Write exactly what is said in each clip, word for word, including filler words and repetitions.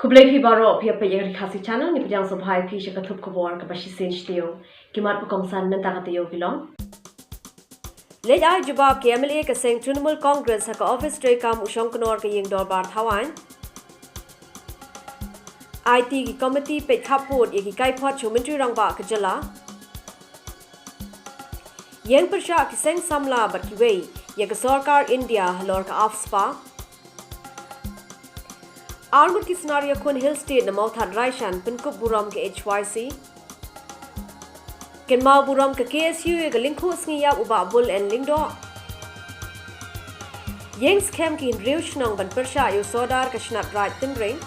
Khublei phi baroh, phi ïa peit ïa ka Ri Khasi Channel, ngi pdiang sngewbha ïa phi sha ka thup khubor kaba shisien shuh. Ki mat ba kongsan mynta ka taïew ki long. Leit ai jubab ki M L A ka seng Trinamool Congress ha ka office treikam u shongknor ka ïing dorbar thaw aiñ. Aiti ki komiti peit khappud ïa ki kaiphod sha u Myntri Rangbah ka jylla. Ïeng pyrshah ki seng samla bad kiwei ïa ka sorkar India halor ka AFSPA. Arngut ki Snar Ïakhun Hill State na Mawthadraishan pynkup burom ka H Y C. Kynmaw burom ka K S U ïa ka lyngkhuh sngi ïap u Bah Bull N Lyngdoh. Ïeng skhem ki hynriew shnong ban pyrshah ïa u sordar ka Shnat Raid Tynring.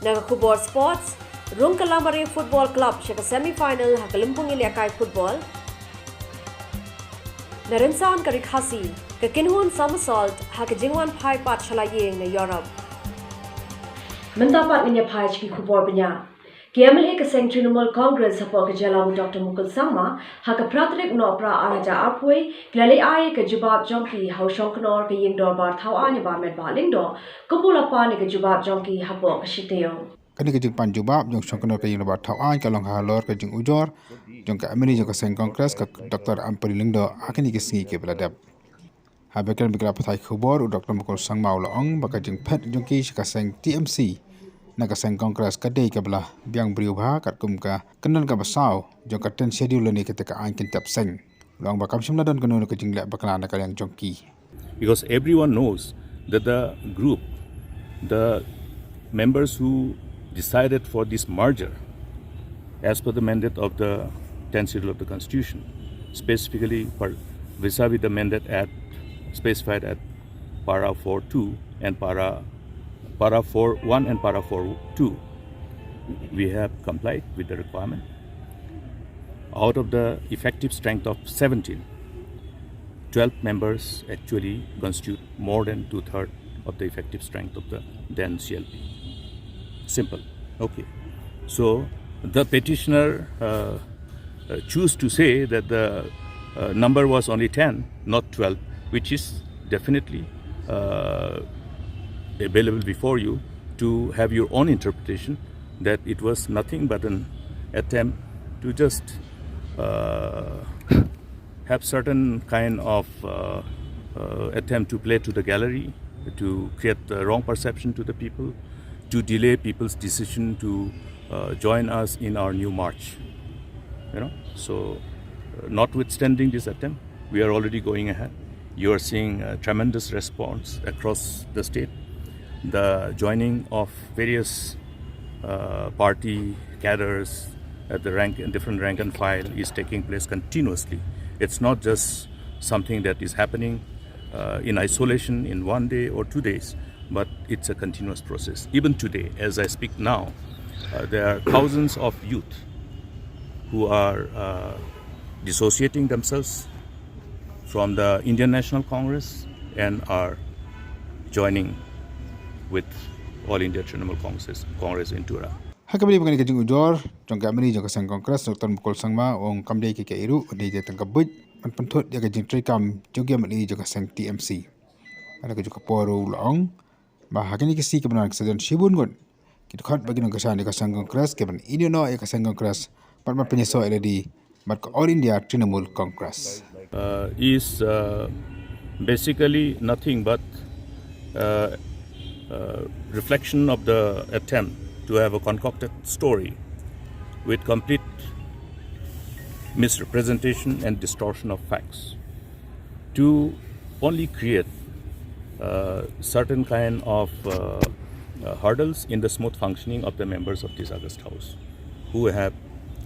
Na ka khubor sports, rung ka Lamare Football Club sha ka semi-final ha ka lympung ïalehkai football. Na rynsan ka Ri Khasi, ka kynhun Somersault ha ka jingwan phai pat sha la ïing na Europe. Mynta pat ngin ïa phai sha ki khubor bniah. Ki M L A ka seng Trinamool Congress hapoh ka jylla u Doctor Mukul Sangma, ha ka phra tarik u Nohprah ar hajar arphew wei, ki la leit ai ka jubab jong ki ha u shongknor ka ïing dorbar thaw aiñ Bah Metbah Lyngdoh, kumba u la pan ïa ka jubab jong ki hapoh ka shitaïew. Kane ka jingpan jubab jong u shongknor ka ïing dorbar thaw aiñ ka long halor ka jingujor jong ka M L A jong ka seng Congress ka Doctor Ampareen Lyngdoh ha kine ki sngi kiba la dep. Haba kren bad ki lad pathai khubor, u Doctor Mukul Sangma u la ong ba ka jingphet jong ki sha ka seng T M C na ka seng Congress ka dei kaba la biang briew bha katkum ka kyndon kaba saw jong ka ten schedule lane kata ka aiñ kyntep seng. U la ong ba kam shym la don kano kano ka jingleh bakla na ka liang jong ki. Because everyone knows that the group, the members who decided for this merger, as per the mandate of the tenth Schedule of the Constitution, specifically for vis-a-vis the mandate at specified at para four two and para, para four one and para four two, we have complied with the requirement. Out of the effective strength of seventeen, twelve members actually constitute more than two-thirds of the effective strength of the then C L P. Simple. Okay. So the petitioner, uh, uh, choose to say that the, uh, number was only ten, not twelve, which is definitely, uh, available before you to have your own interpretation that it was nothing but an attempt to just, uh, have certain kind of, uh, uh, attempt to play to the gallery, to create the wrong perception to the people, to delay people's decision to, uh, join us in our new march. You know, so, uh, notwithstanding this attempt, we are already going ahead. You are seeing a tremendous response across the state. The joining of various, uh, party cadres at the rank, in different rank and file is taking place continuously. It's not just something that is happening, uh, in isolation in one day or two days, but it's a continuous process. Even today, as I speak now, uh, there are thousands of youth who are, uh, dissociating themselves from the Indian National Congress and are joining with All India Trinamool Congress, Congress in Tura. Ha kaba ïadei bad kane ka jingujor jong ka M L A jong ka seng Congress, Doctor Mukul Sangma u ong kam dei ka kaei ruh, ka dei tang ka buit ban pynthut ïa ka jingtreikam jong ki M L A jong ka seng T M C. Ha kane ka juh ka por u la ong ba ha kine ki sngi kiban wan ki sa don shibun ngut ki dkhot ba ki nongkyrshan ïa ka seng Congress kiban ïehnoh ïa ka seng Congress bad ban pynïasoh ïa lade bad ka All India Trinamool Congress. Uh, is, uh, basically nothing but, uh, uh, reflection of the attempt to have a concocted story with complete misrepresentation and distortion of facts to only create, uh, certain kind of, uh, uh, hurdles in the smooth functioning of the members of this august House who have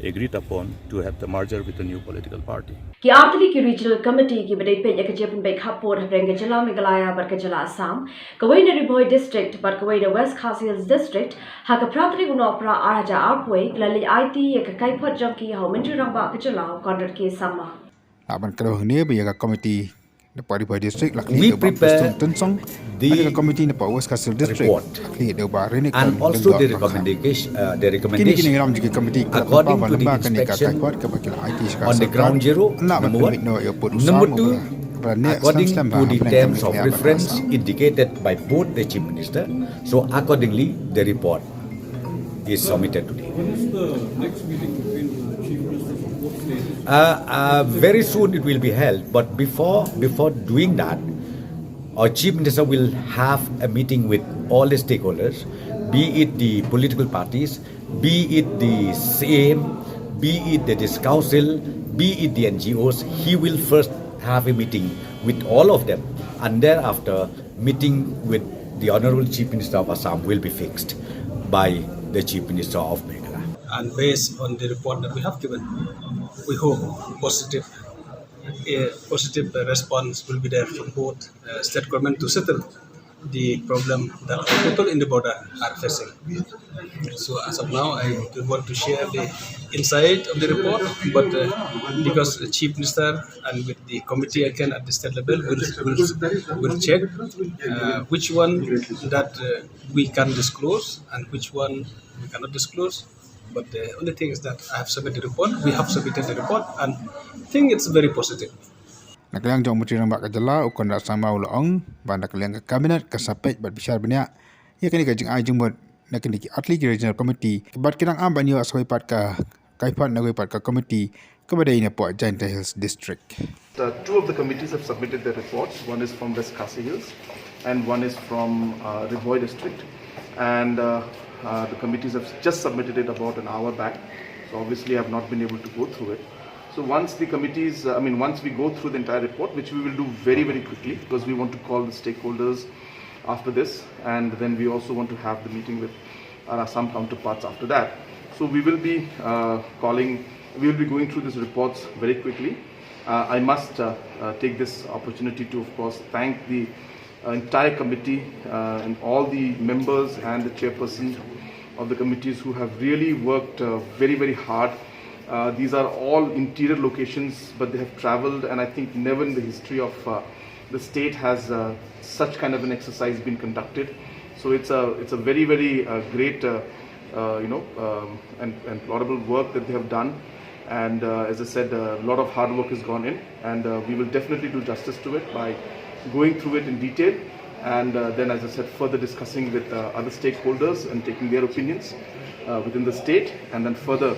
agreed upon to have the merger with the new political party. Ki artylli ki Regional Committee kiba dei peit ïa ka jingpynbeit khappud hapdeng ka jylla Meghalaya bad ka jylla Assam, kawei na Ri Bhoi District bad kawei na West Khasi Hills District, ha ka phra tarik u Nohprah ar hajar arphew wei, ki la leit aiti ïa ka kaiphod jong ki ha u Myntri Rangbah ka jylla u Conrad K Sangma. Lah ban kdew hangne ba ïa ka komiti na Ri Bhoi District la khlieh da u Bah Prestone Tynsong, bad ïa ka komiti na West Khasi Hills District la khlieh da u Bah Renikton Lyngdoh Rangkhar. Kine ki nongïalam jong ki komiti ki la pynpaw ba lyngba kane ka kaiphod kaba ki la aiti sha ka sorkar, yn lah ban pynmih noh ïa u pud u sam uba la According to the terms of reference indicated by both the Chief Minister, so accordingly the report is submitted today. When is the next meeting between the Chief Minister from both states? Uh, uh, very soon it will be held, but before before doing that, our Chief Minister will have a meeting with all the stakeholders, be it the political parties, be it the C M, be it the district council, be it the N G Os. He will first have a meeting with all of them, and thereafter meeting with the Honorable Chief Minister of Assam will be fixed by the Chief Minister of Meghalaya. And based on the report that we have given, we hope positive, a positive response will be there from both uh, state government to settle the problem that our people in the border are facing. So as of now, I don't want to share the insight of the report, but uh, because the Chief Minister and with the committee again at the state level will, will, will check uh, which one that uh, we can disclose and which one we cannot disclose. But the only thing is that I have submitted the report, we have submitted the report, and I think it's very positive. Na ka liang jong u Myntri Rangbah ka jylla u Conrad Sangma u la ong ba na ka liang ka cabinet ka sa peit bad bishar bniah ïa kane ka jingai jingmut na kine ki artylli ki regional committee bad ki dang am ban ïoh sa kawei pat ka kaiphod na kawei pat ka committee kaba dei na poh Jaintia Hills District. Uh, two of the committees have submitted their reports. One is from West Khasi Hills and one is from uh, Ri Bhoi district. And uh, uh, the committees have just submitted it about an hour back. So obviously, I've not been able to go through it. So once the committees, uh, I mean, once we go through the entire report, which we will do very, very quickly because we want to call the stakeholders after this, and then we also want to have the meeting with our Assam counterparts after that. So we will be uh, calling, we will be going through these reports very quickly. Uh, I must uh, uh, take this opportunity to, of course, thank the uh, entire committee uh, and all the members and the chairperson of the committees who have really worked uh, very, very hard. Uh, these are all interior locations, but they have traveled, and I think never in the history of uh, the state has uh, such kind of an exercise been conducted. So it's a it's a very, very uh, great uh, uh, you know um, and and laudable work that they have done. And uh, as I said, a lot of hard work has gone in, and uh, we will definitely do justice to it by going through it in detail, and uh, then, as I said, further discussing with uh, other stakeholders and taking their opinions uh, within the state, and then further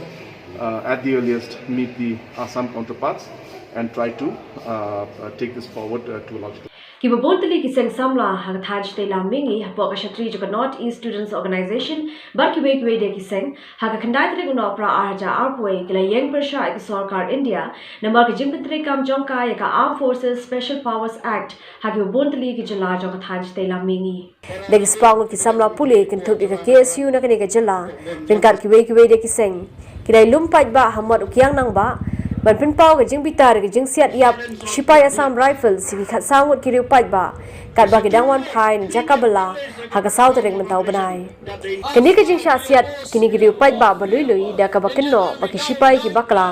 uh, at the earliest meet the Assam counterparts and try to uh, uh, take this forward uh, to a logical. Kiba bun tylli ki seng samla ha ka thaiñ shatei lam mihngi hapoh ka shatri jong ka North East Students Organisation bad kiwei kiwei de ki seng ha ka khyndai tarik u Nohprah ar hajar arphew wei ki la ïeng pyrshah ïa ka sorkar India namar ka jingpyntreikam jong ka ïa ka Armed Forces Special Powers Act ha kiba bun tylli ki jylla jong ka thaiñ shatei lam mihngi. Da ki spah ngut ki samla pule kynthup ïa ka K S U na kane ka jylla ryngkat kiwei kiwei de ki seng ki dei lum paidbah ha mot u kiang nangbah ban pynpaw ka jingbitar ïa ka jingsiat ïap ki shipai Assam Rifles ïa ki khatsaw ngut ki riew paidbah katba ki dang wan phai na jaka bylla ha ka saw tarik mynta u bnai. Kane ka jingshah siat kine ki riew paidbah ba lui lui da kaba kynnoh ba ki shipai ki bakla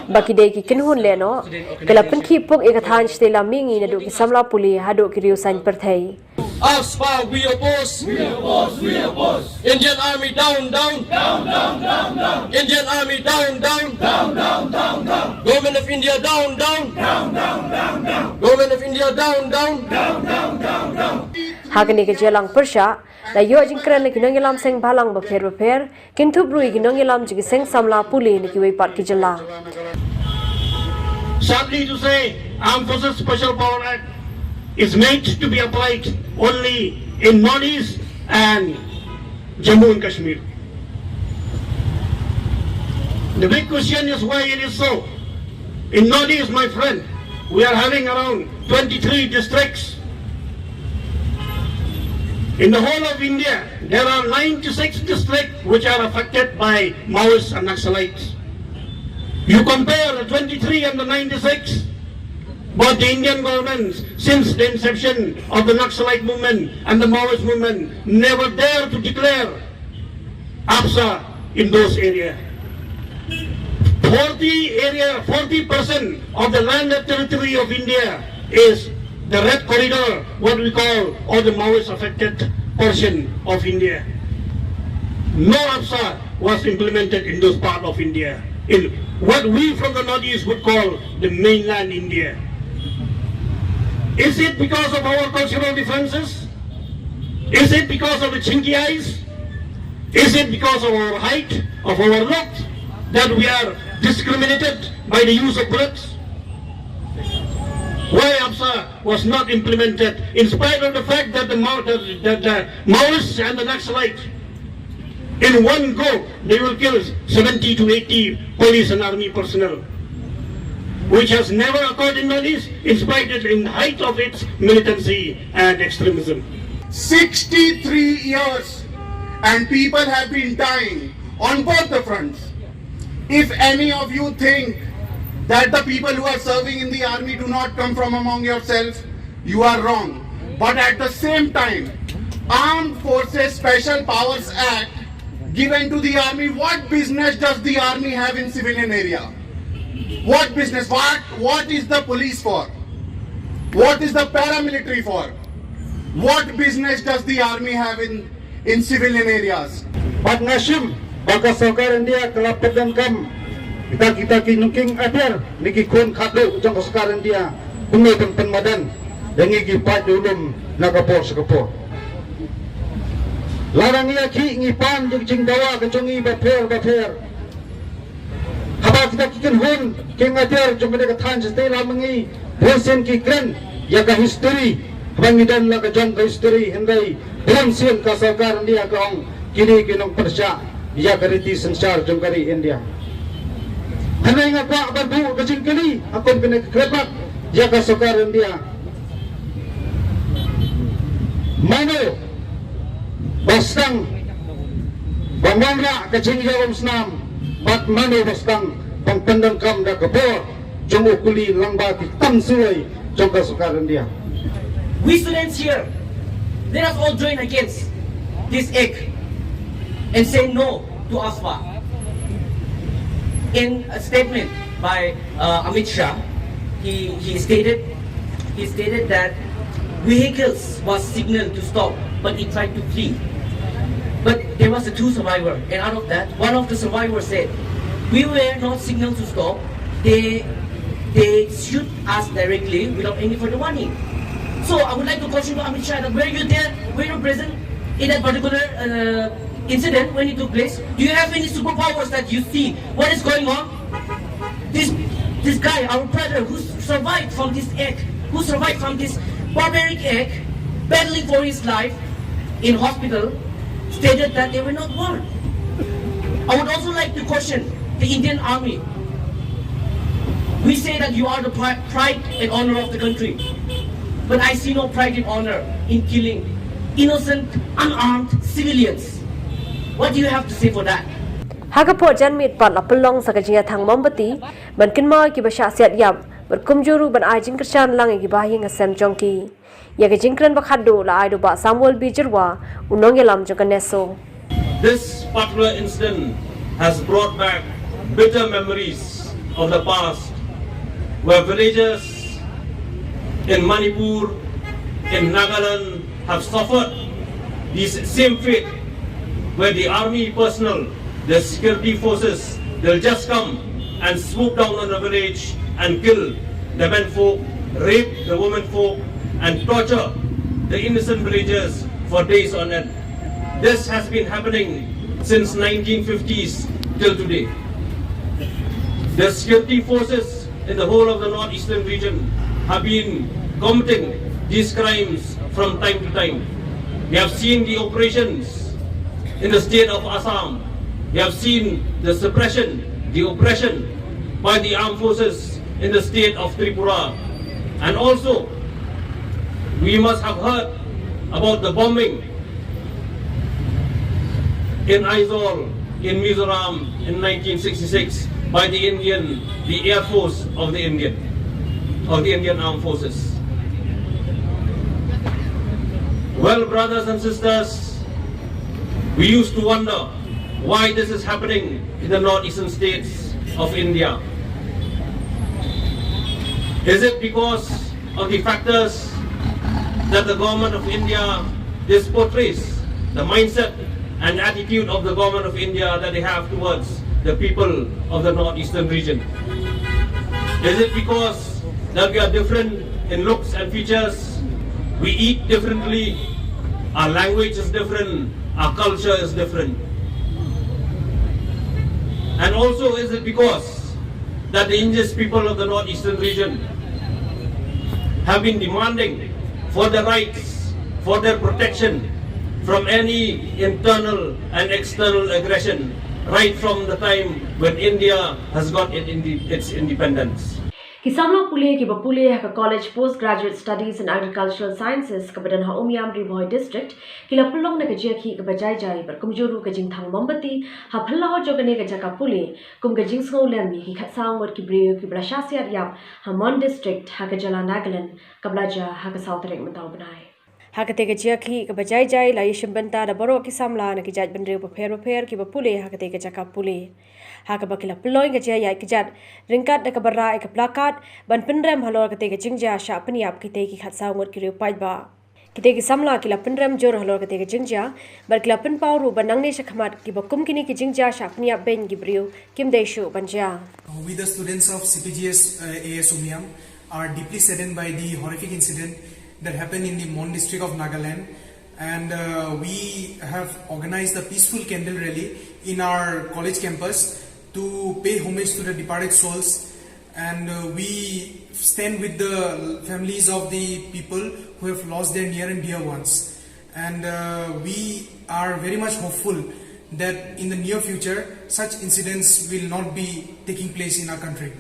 ba ki dei ki kynhun lehnoh ki la pynkhih puk ïa ka thaiñ shatei lam mihngi naduh ki samla pule haduh ki riew saiñ pyrthei. AFSPA, we oppose. We oppose, we oppose. Indian Army down, down. Down, down, down, down. Indian Army down, down. Down, down, down, down. Government of India down, down. Down, down, down, down. Government of India down, down. Down, down, down, down. Ha kane ka jingïalang pyrshah la ïoh jingkren na ki nongïalam seng bhalang bapher bapher, kynthup ruh ïa ki nongïalam jong ki seng samla pule na kiwei pat ki jylla. Sadly to say, Armed Forces Special Power Act is meant to be applied only in Northeast and Jammu and Kashmir. The big question is why it is so. In Northeast, my friend, we are having around twenty-three districts. In the whole of India, there are ninety-six districts which are affected by Maoists and Naxalites. You compare the twenty-three and the ninety-six, but the Indian government, since the inception of the Naxalite movement and the Maoist movement, never dare to declare AFSA in those areas. Forty area, forty percent of the landed territory of India is the red corridor, what we call, or the Maoist affected portion of India. No AFSA was implemented in those part of India, in what we from the Northeast would call the mainland India. Is it because of our cultural differences? Is it because of the chinky eyes? Is it because of our height, of our looks, that we are discriminated by the use of bullets? Why AFSA was not implemented, in spite of the fact that the, Mao, the, the, the Maoists and the Naxalites, in one go, they will kill seventy to eighty police and army personnel, which has never occurred in Northeast, in spite of, in height of its militancy and extremism. Sixty-three years, and people have been dying on both the fronts. If any of you think that the people who are serving in the army do not come from among yourselves, you are wrong. But at the same time, Armed Forces Special Powers Act given to the army, what business does the army have in civilian area? What business? What, what is the police for? What is the paramilitary for? What business does the army have in, in civilian areas? Bad nga shim ba ka sorkar India ka la pyndonkam kita, kita ki nongkieng atiar ne ki khun khadduh jong ka sorkar India kumno ban pynmadan da ngi ki paid dulum na ka por sha ka por. Lada ngi ïa ki ngi pan ïa ki jingdawa ka jong ngi bapher bapher. Haba kita ki kynhun kieng atiar jong kane ka thaiñ shatei lam ngi bun sien ki kren ïa ka history. Haba ngi don la ka jong ka history hynrei bun sien ka sorkar India ka ong kine ki nongpyrshah ïa ka riti synshar jong ka ri India. Hynrei nga kwah ban buh ka jingkylli ha kum kane ka kyrpad ïa ka sorkar India. Mano ba sdang ban wanrah ka jingïalam snam bad mano ba sdang ban pyndonkam da ka bor jong u kuli lyngba ki kam suwai jong ka sorkar India. We students here, let us all join against this act and say no to AFSPA. In a statement by uh, Amit Shah, he, he stated he stated that vehicles was signaled to stop, but it tried to flee. But there was a two survivor, and out of that, one of the survivors said, "We were not signaled to stop. They they shoot us directly without any further warning." So I would like to question to Amit Shah that were you there, were you present in that particular uh, incident when it took place? Do you have any superpowers that you see what is going on? This this guy, our brother, who survived from this act, who survived from this barbaric act, battling for his life in hospital, stated that they were not warned. I would also like to question the Indian army. We say that you are the pri- pride and honor of the country, but I see no pride and honor in killing innocent, unarmed civilians. What do you have to say for that? Ha ka por janmiet pat la pynlong sa ka jingïathang mombati ban kynmaw ïa kiba shah siat ïap bad kumjuh ruh ban ai jingkyrshan lang ïa kiba ha ïing ha sem jong ki. Ïa ka jingkren ba khatduh la ai da u Bah Samuel B Jyrwa, u nongïalam jong ka NESO. This particular incident has brought back bitter memories of the past, where villagers in Manipur, in Nagaland, have suffered this same fate, where the army personnel, the security forces, they'll just come and swoop down on the village and kill the men folk, rape the women folk, and torture the innocent villagers for days on end. This has been happening since nineteen fifties till today. The security forces in the whole of the northeastern region have been committing these crimes from time to time. We have seen the operations in the state of Assam. We have seen the suppression, the oppression by the armed forces in the state of Tripura. And also, we must have heard about the bombing in Aizawl, in Mizoram, in nineteen sixty-six by the Indian, the Air Force of the Indian, of the Indian Armed Forces. Well, brothers and sisters, we used to wonder why this is happening in the northeastern states of India. Is it because of the factors that the government of India this portrays, the mindset and attitude of the government of India that they have towards the people of the northeastern region? Is it because that we are different In looks and features, we eat differently, our language is different, our culture is different. And also, is it because that the indigenous people of the northeastern region have been demanding for their rights, for their protection from any internal and external aggression right from the time when India has got it inde-, its independence. Ki samla pule kiba pule ha ka College Postgraduate Studies in Agricultural Sciences kaba don ha Umiam, Ri Bhoi District, ki la pynlong na ka jingïakhih kaba jai jai bad kumjuh ruh ka jingthang mombati ha phyllaw jong kane ka jaka pule kum ka jingsngewlem ïa ki khatsaw ngut ki briew kiba la shah siat ïap ha Mon District ha ka jylla Nagaland, kaba la jia ha ka saw tarik mynta u bnai. Ha katei ka jingïakhih kaba jai jai la ïashim bynta da baroh ki samla na ki jaitbynriew bapher bapher kiba pule ha katei ka jaka pule, ha kaba ki la pynlong ka jingïaid kjat ryngkat da kaba rah ïa ka placard ban pynrem halor katei ka jingjia shah pynïap kitei ki khatsaw ngut ki riew paidbah. Kitei ki samla ki la pynrem jur halor katei ka jingjia bad ki la pynpaw ruh ba nangne shakhmat kiba kum kine ki jingjia shah pynïap beiñ ki briew kim dei shuh ban jia. We, the students of C P G S, uh, A S Umiam, are deeply saddened by the horrific incident that happened in the Mon district of Nagaland. And, uh, we have organized a peaceful candle rally in our college campus to pay homage to the departed souls. And, uh, we stand with the families of the people who have lost their near and dear ones. And, uh, we are very much hopeful that in the near future, such incidents will not be taking place in our country.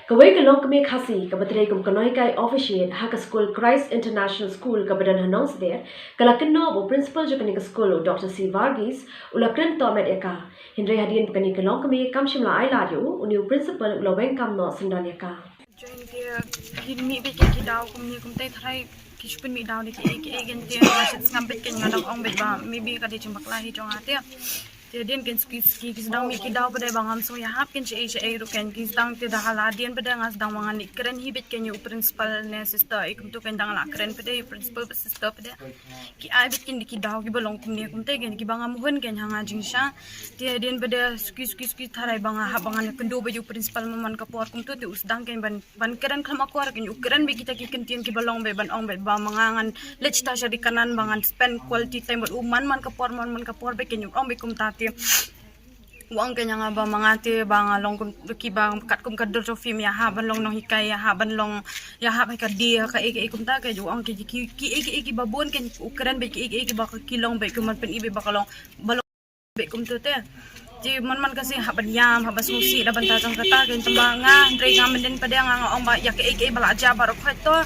Kawei ka longkmie Khasi kaba trei kum ka nonghikai officiate ha ka skul Christ International School kaba don ha Nongsder, ka la kynnoh ba u principal jong kane ka skul, u Doctor C Varghese, u la kren tohmet ïa ka. Hynrei hadien ba kane ka longkmie kam shym la ai lad ïa u, une u principal u la weng kam noh syndon ïa ka. Join ki, ki mih beit ki, ki daw kumne kumtei, tharai ki shu pynmih daw da ki, ki, ki, ki, ki, nga sngap beit ki, nga dang ong beit ba maybe ka dei jingbakla hi jong nga te. Te hadien kin ki, ki, ki sdang mih ki daw pat de ba ngam sngew ïahap kin shaei shaei ruh kin, ki sdang te da hala hadien pat de nga sdang ba ngan leit kren hi beit kin ïa u principal ne sister, eh, kumto kin dang la kren pat de, u principal bad sister pat de. Ki ai beit kin ki daw kiba long kumne kumtei kin, kiba ngam hun kin ha nga jingshisha. Te hadien pat de suki, suki, suki tharai ba nga hap ba ngan ïakynduh beit ïa u principal man man ka por kumto te u sdang kin ban ban kren khlem akor kin, u kren beit kita ki kyntien kiba long beit ban ong beit ba ma nga ngan leit shata sha ri Kanaan ba ngan spend quality time bad u man man ka por, man man ka por beit kin, u ong beit kumta te. U ong kin ïa nga ba ma nga te ba nga long kum kiba katkum ka dur jong phim, ïahap ban long nonghikai, ïahap ban long, ïahap ha ka die, ha kaei kaei kumta kin, u ong ki, ki, kiei kiei kiba bun kin, u kren beit kiei kiei kiba ki long beit kum ban pyni beit ba ka long, ba long beit kumto te. Te man man ka sien hap ban ïam, hap ban sngewsih da bynta jong kata kin, tangba nga, hynrei nga mynnin pat de nga, nga ong ba ïa kaei kaei ba la jia baroh khoit to.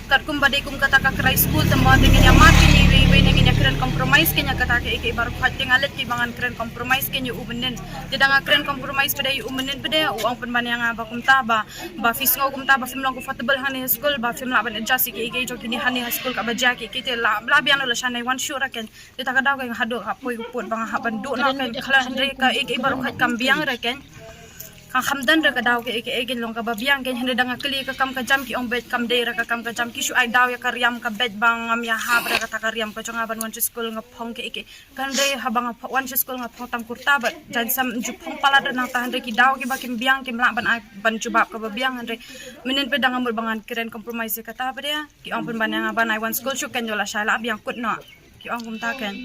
Katkum ba dei kum kata ka Christ School, tangba te ngin ïa mad kin iwei iwei ne ngin ïa kren compromise kin ïa kata kaei kaei baroh khoit, te nga leit ki ba ngan kren compromise kin ïa u mynnin. Te da nga kren compromise pat de ïa u mynnin pat de, u ong pynban ïa nga ba kumta ba, ba phi sngew kumta ba phim long comfortable hangne ha skul, ba phim lah ban adjust ïa kaei kaei jong kine hangne ha skul kaba jia kaei kaei te la, la biang la shane wan shuh ra kin. Te ta ka daw ka nga haduh ha poi u pud ba nga hap ban duh noh kin, khlem hynrei kaei kaei baroh khoit kam biang re kin. Ka kham don re ka daw kaei kaei kin long kaba biang kin, hynrei da nga kylli ka kam ka jam ki ong beit kam dei re ka kam ka jam, ki shu ai daw ïa ka riam ka beit ba ngam ïahap re kata ka riam ka jong nga ban wan sha skul, nga phong kaei kaei. Kan dei haba nga phong wan sha skul nga phong tang kurta bad jaiñ sem, ju phong palat re nangta, hynrei ki daw kiba kim biang kim lah ban ai ban jubab kaba biang, hynrei mynnin pat de da nga mut ba ngan kren compromise ïa kata pat de. Ki ong pynban ïa nga ban ai wan skul shuh kin, ïoh lashai la biang kut noh. Ki ong kumta kin.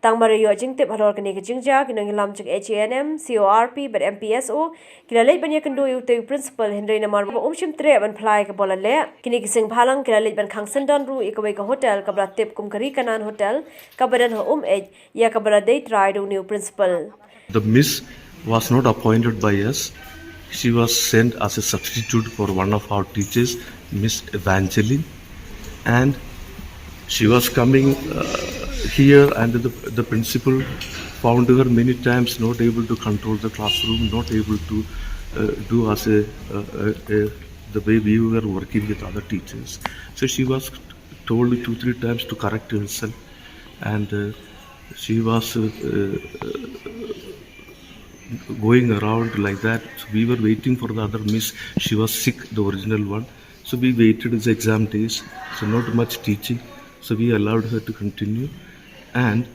Tang mar ïoh jingtip halor kane ka jingjia, ki nongïalam jong H A N M, C O R P bad M P S O ki la leit ban ïakynduh ïa utei u principal, hynrei namar ba um shym treh ban phla ïa kaba u la leh, kine ki seng bhalang ki la leit ban khang syndon ruh ïa kawei ka hotel kaba la tip kum ka Ri Kanaan Hotel kaba don ha Umeit, ïa kaba la dei trai da une u principal. The miss was not appointed by us. She was sent as a substitute for one of our teachers, Miss Evangeline. And she was coming, uh, here, and the, the principal found her many times not able to control the classroom, not able to, uh, do as a, uh, a, a, the way we were working with other teachers. So she was told two, three times to correct herself. And uh, she was uh, uh, going around like that. So we were waiting for the other miss. She was sick, the original one. So we waited the exam days. So not much teaching. So we allowed her to continue. And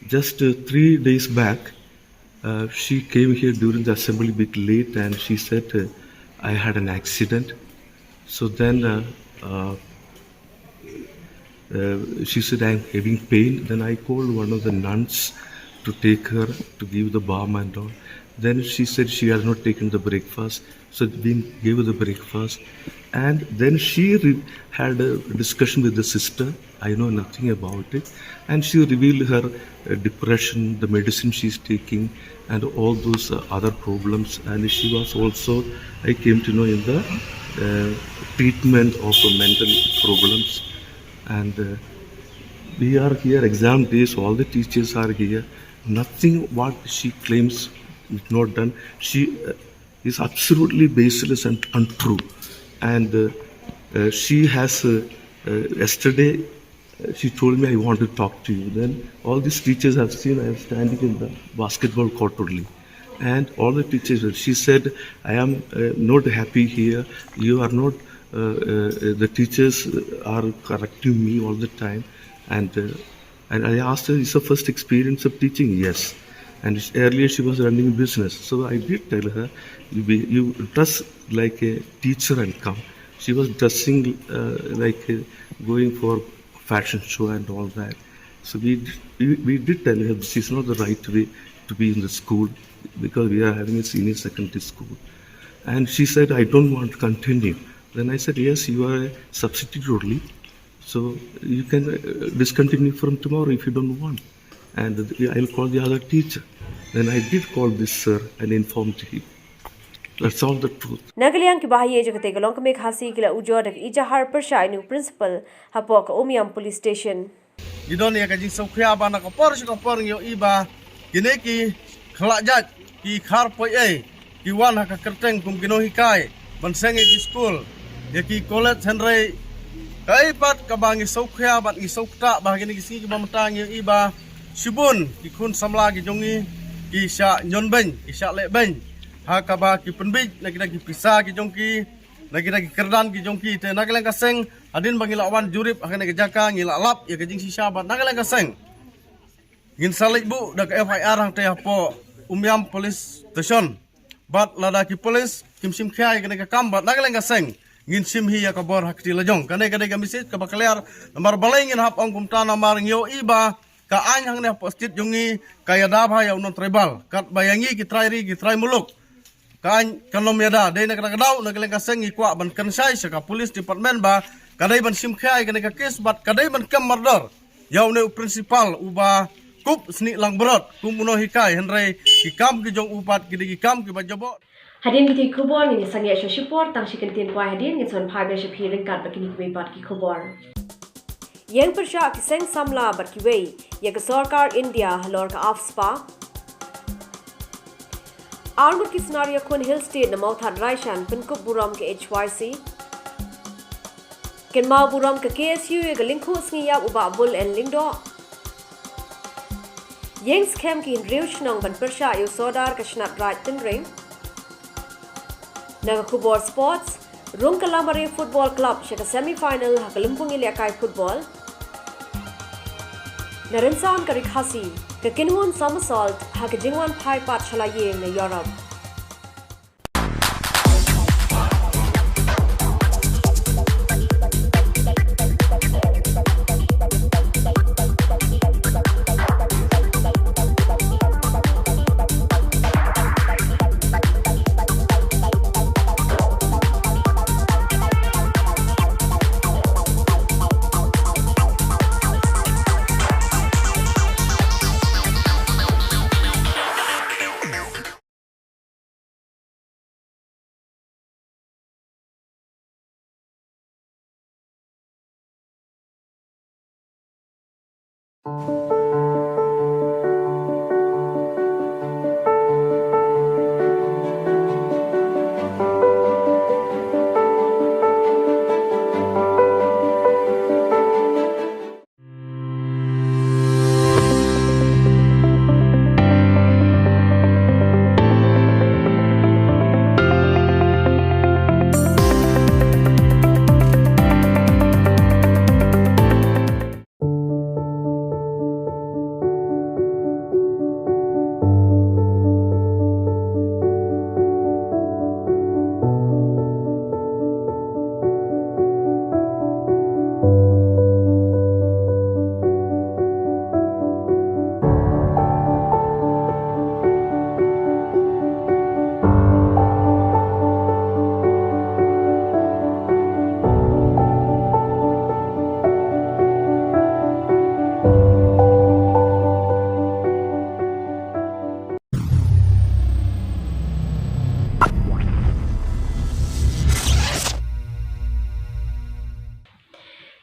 just uh, three days back, uh, she came here during the assembly bit late and she said, uh, "I had an accident." So then uh, uh, uh, she said, "I'm having pain." Then I called one of the nuns to take her to give the balm and all. Then she said she has not taken the breakfast. So we gave her the breakfast. And then she re- had a discussion with the sister. I know nothing about it. And she revealed her uh, depression, the medicine she's taking, and all those uh, other problems. And she was also, I came to know, in the uh, treatment of uh, mental problems. And uh, we are here, exam days, all the teachers are here. Nothing what she claims is not done. She uh, is absolutely baseless and untrue. And uh, uh, she has, uh, uh, yesterday, uh, she told me, "I want to talk to you." Then all these teachers have seen I am standing in the basketball court only. And all the teachers, she said, "I am uh, not happy here. You are not, uh, uh, the teachers are correcting me all the time." And uh, and I asked her, "Is the first experience of teaching?" "Yes." And sh- earlier she was running a business. So I did tell her, "You, be, you dress like a teacher and come." She was dressing uh, like uh, going for fashion show and all that. So we, we, we did tell her this is not the right way to be in the school because we are having a senior secondary school. And she said, "I don't want to continue." Then I said, "Yes, you are a substitute only. So you can uh, discontinue from tomorrow if you don't want. And I'll call the other teacher." Then I did call this sir and informed him. That's all the truth. Na ka liang ki bahaïing jong katei ka longkmie Khasi ki la ujor da ka ijahar pyrshah ïa u principal hapoh ka Umiam Police Station. Ngi don ïa ka jingsngewkhia ba na ka por sha ka por ngi ïohi ba kine ki khlajait, ki khar poi ei, ki wan ha ka kyrteng kum ki nonghikai ban seng ïa ki skul, ïa ki college, hynrei kaei pat kaba ngi sngewkhia bad ngi sngewkta ba ha kine ki sngi kiba mynta ngi ïohi ba shibun ki khun samla ki jong ngi ki shah ñion beiñ, ki shah leh beiñ ha kaba ki pynbeit na kita ki pisa ki jong ki, na kita ki kyrdan ki jong ki. Te na ka liang ka seng, hadien ba ngi la wan jurip ha kane ka jaka, ngi la lap ïa ka jingshisha bad na ka liang ka seng ngin sa leit buh da ka F I R hangtei hapoh Umiam Police Station. Bad lada ki police kim shim khia ïa kane ka kam bad na ka liang ka seng ngin shim hi ïa ka bor ha kti lajong. Kane ka dei ka message kaba clear. Namar balei ngin hap ong kumta, namar ngi ïohi ba ka aiñ hangne hapoh state jong ngi ka ïada bha ïa u non-tribal. Katba ïa ngi ki trai ri, ki trai muluk, ka aiñ kan ym ïada. Dei na kata ka daw na ka liang ka seng ngi kwah ban kynshai sha ka police department ba ka dei ban shim khia ïa kane ka case bad ka dei ban kem mardor ïa une u principal uba kup snieh langbrot kum u nonghikai, hynrei ki kam ki jong u pat ki dei ki kam kiba jaboh. Hadien kitei ki khubor ngin ïa sangeh sha shipor, tang shi kyntien poi hadien ngin sa wan phai biang sha phi ryngkat bad kine kiwei pat ki khubor. Ïeng pyrshah ki seng samla bad kiwei ïa ka sorkar India halor ka AFSPA. Arngut ki snar ïakhun Hill State na Mawthadraishan pynkup burom ka H Y C. Kynmaw burom ka K S U ïa ka lyngkhuh sngi ïap u Bah Bull N Lyngdoh. Ïeng skhem ki hynriew shnong ban pyrshah ïa u sordar ka shnat Raid Tynring. Na ka khubor sports, rung ka Lamare Football Club sha ka semi final ha ka lympung ïalehkai football. Na rynsan ka Ri Khasi, ka kynhun Somersault ha ka jingwan phai pat sha la ïing na Europe.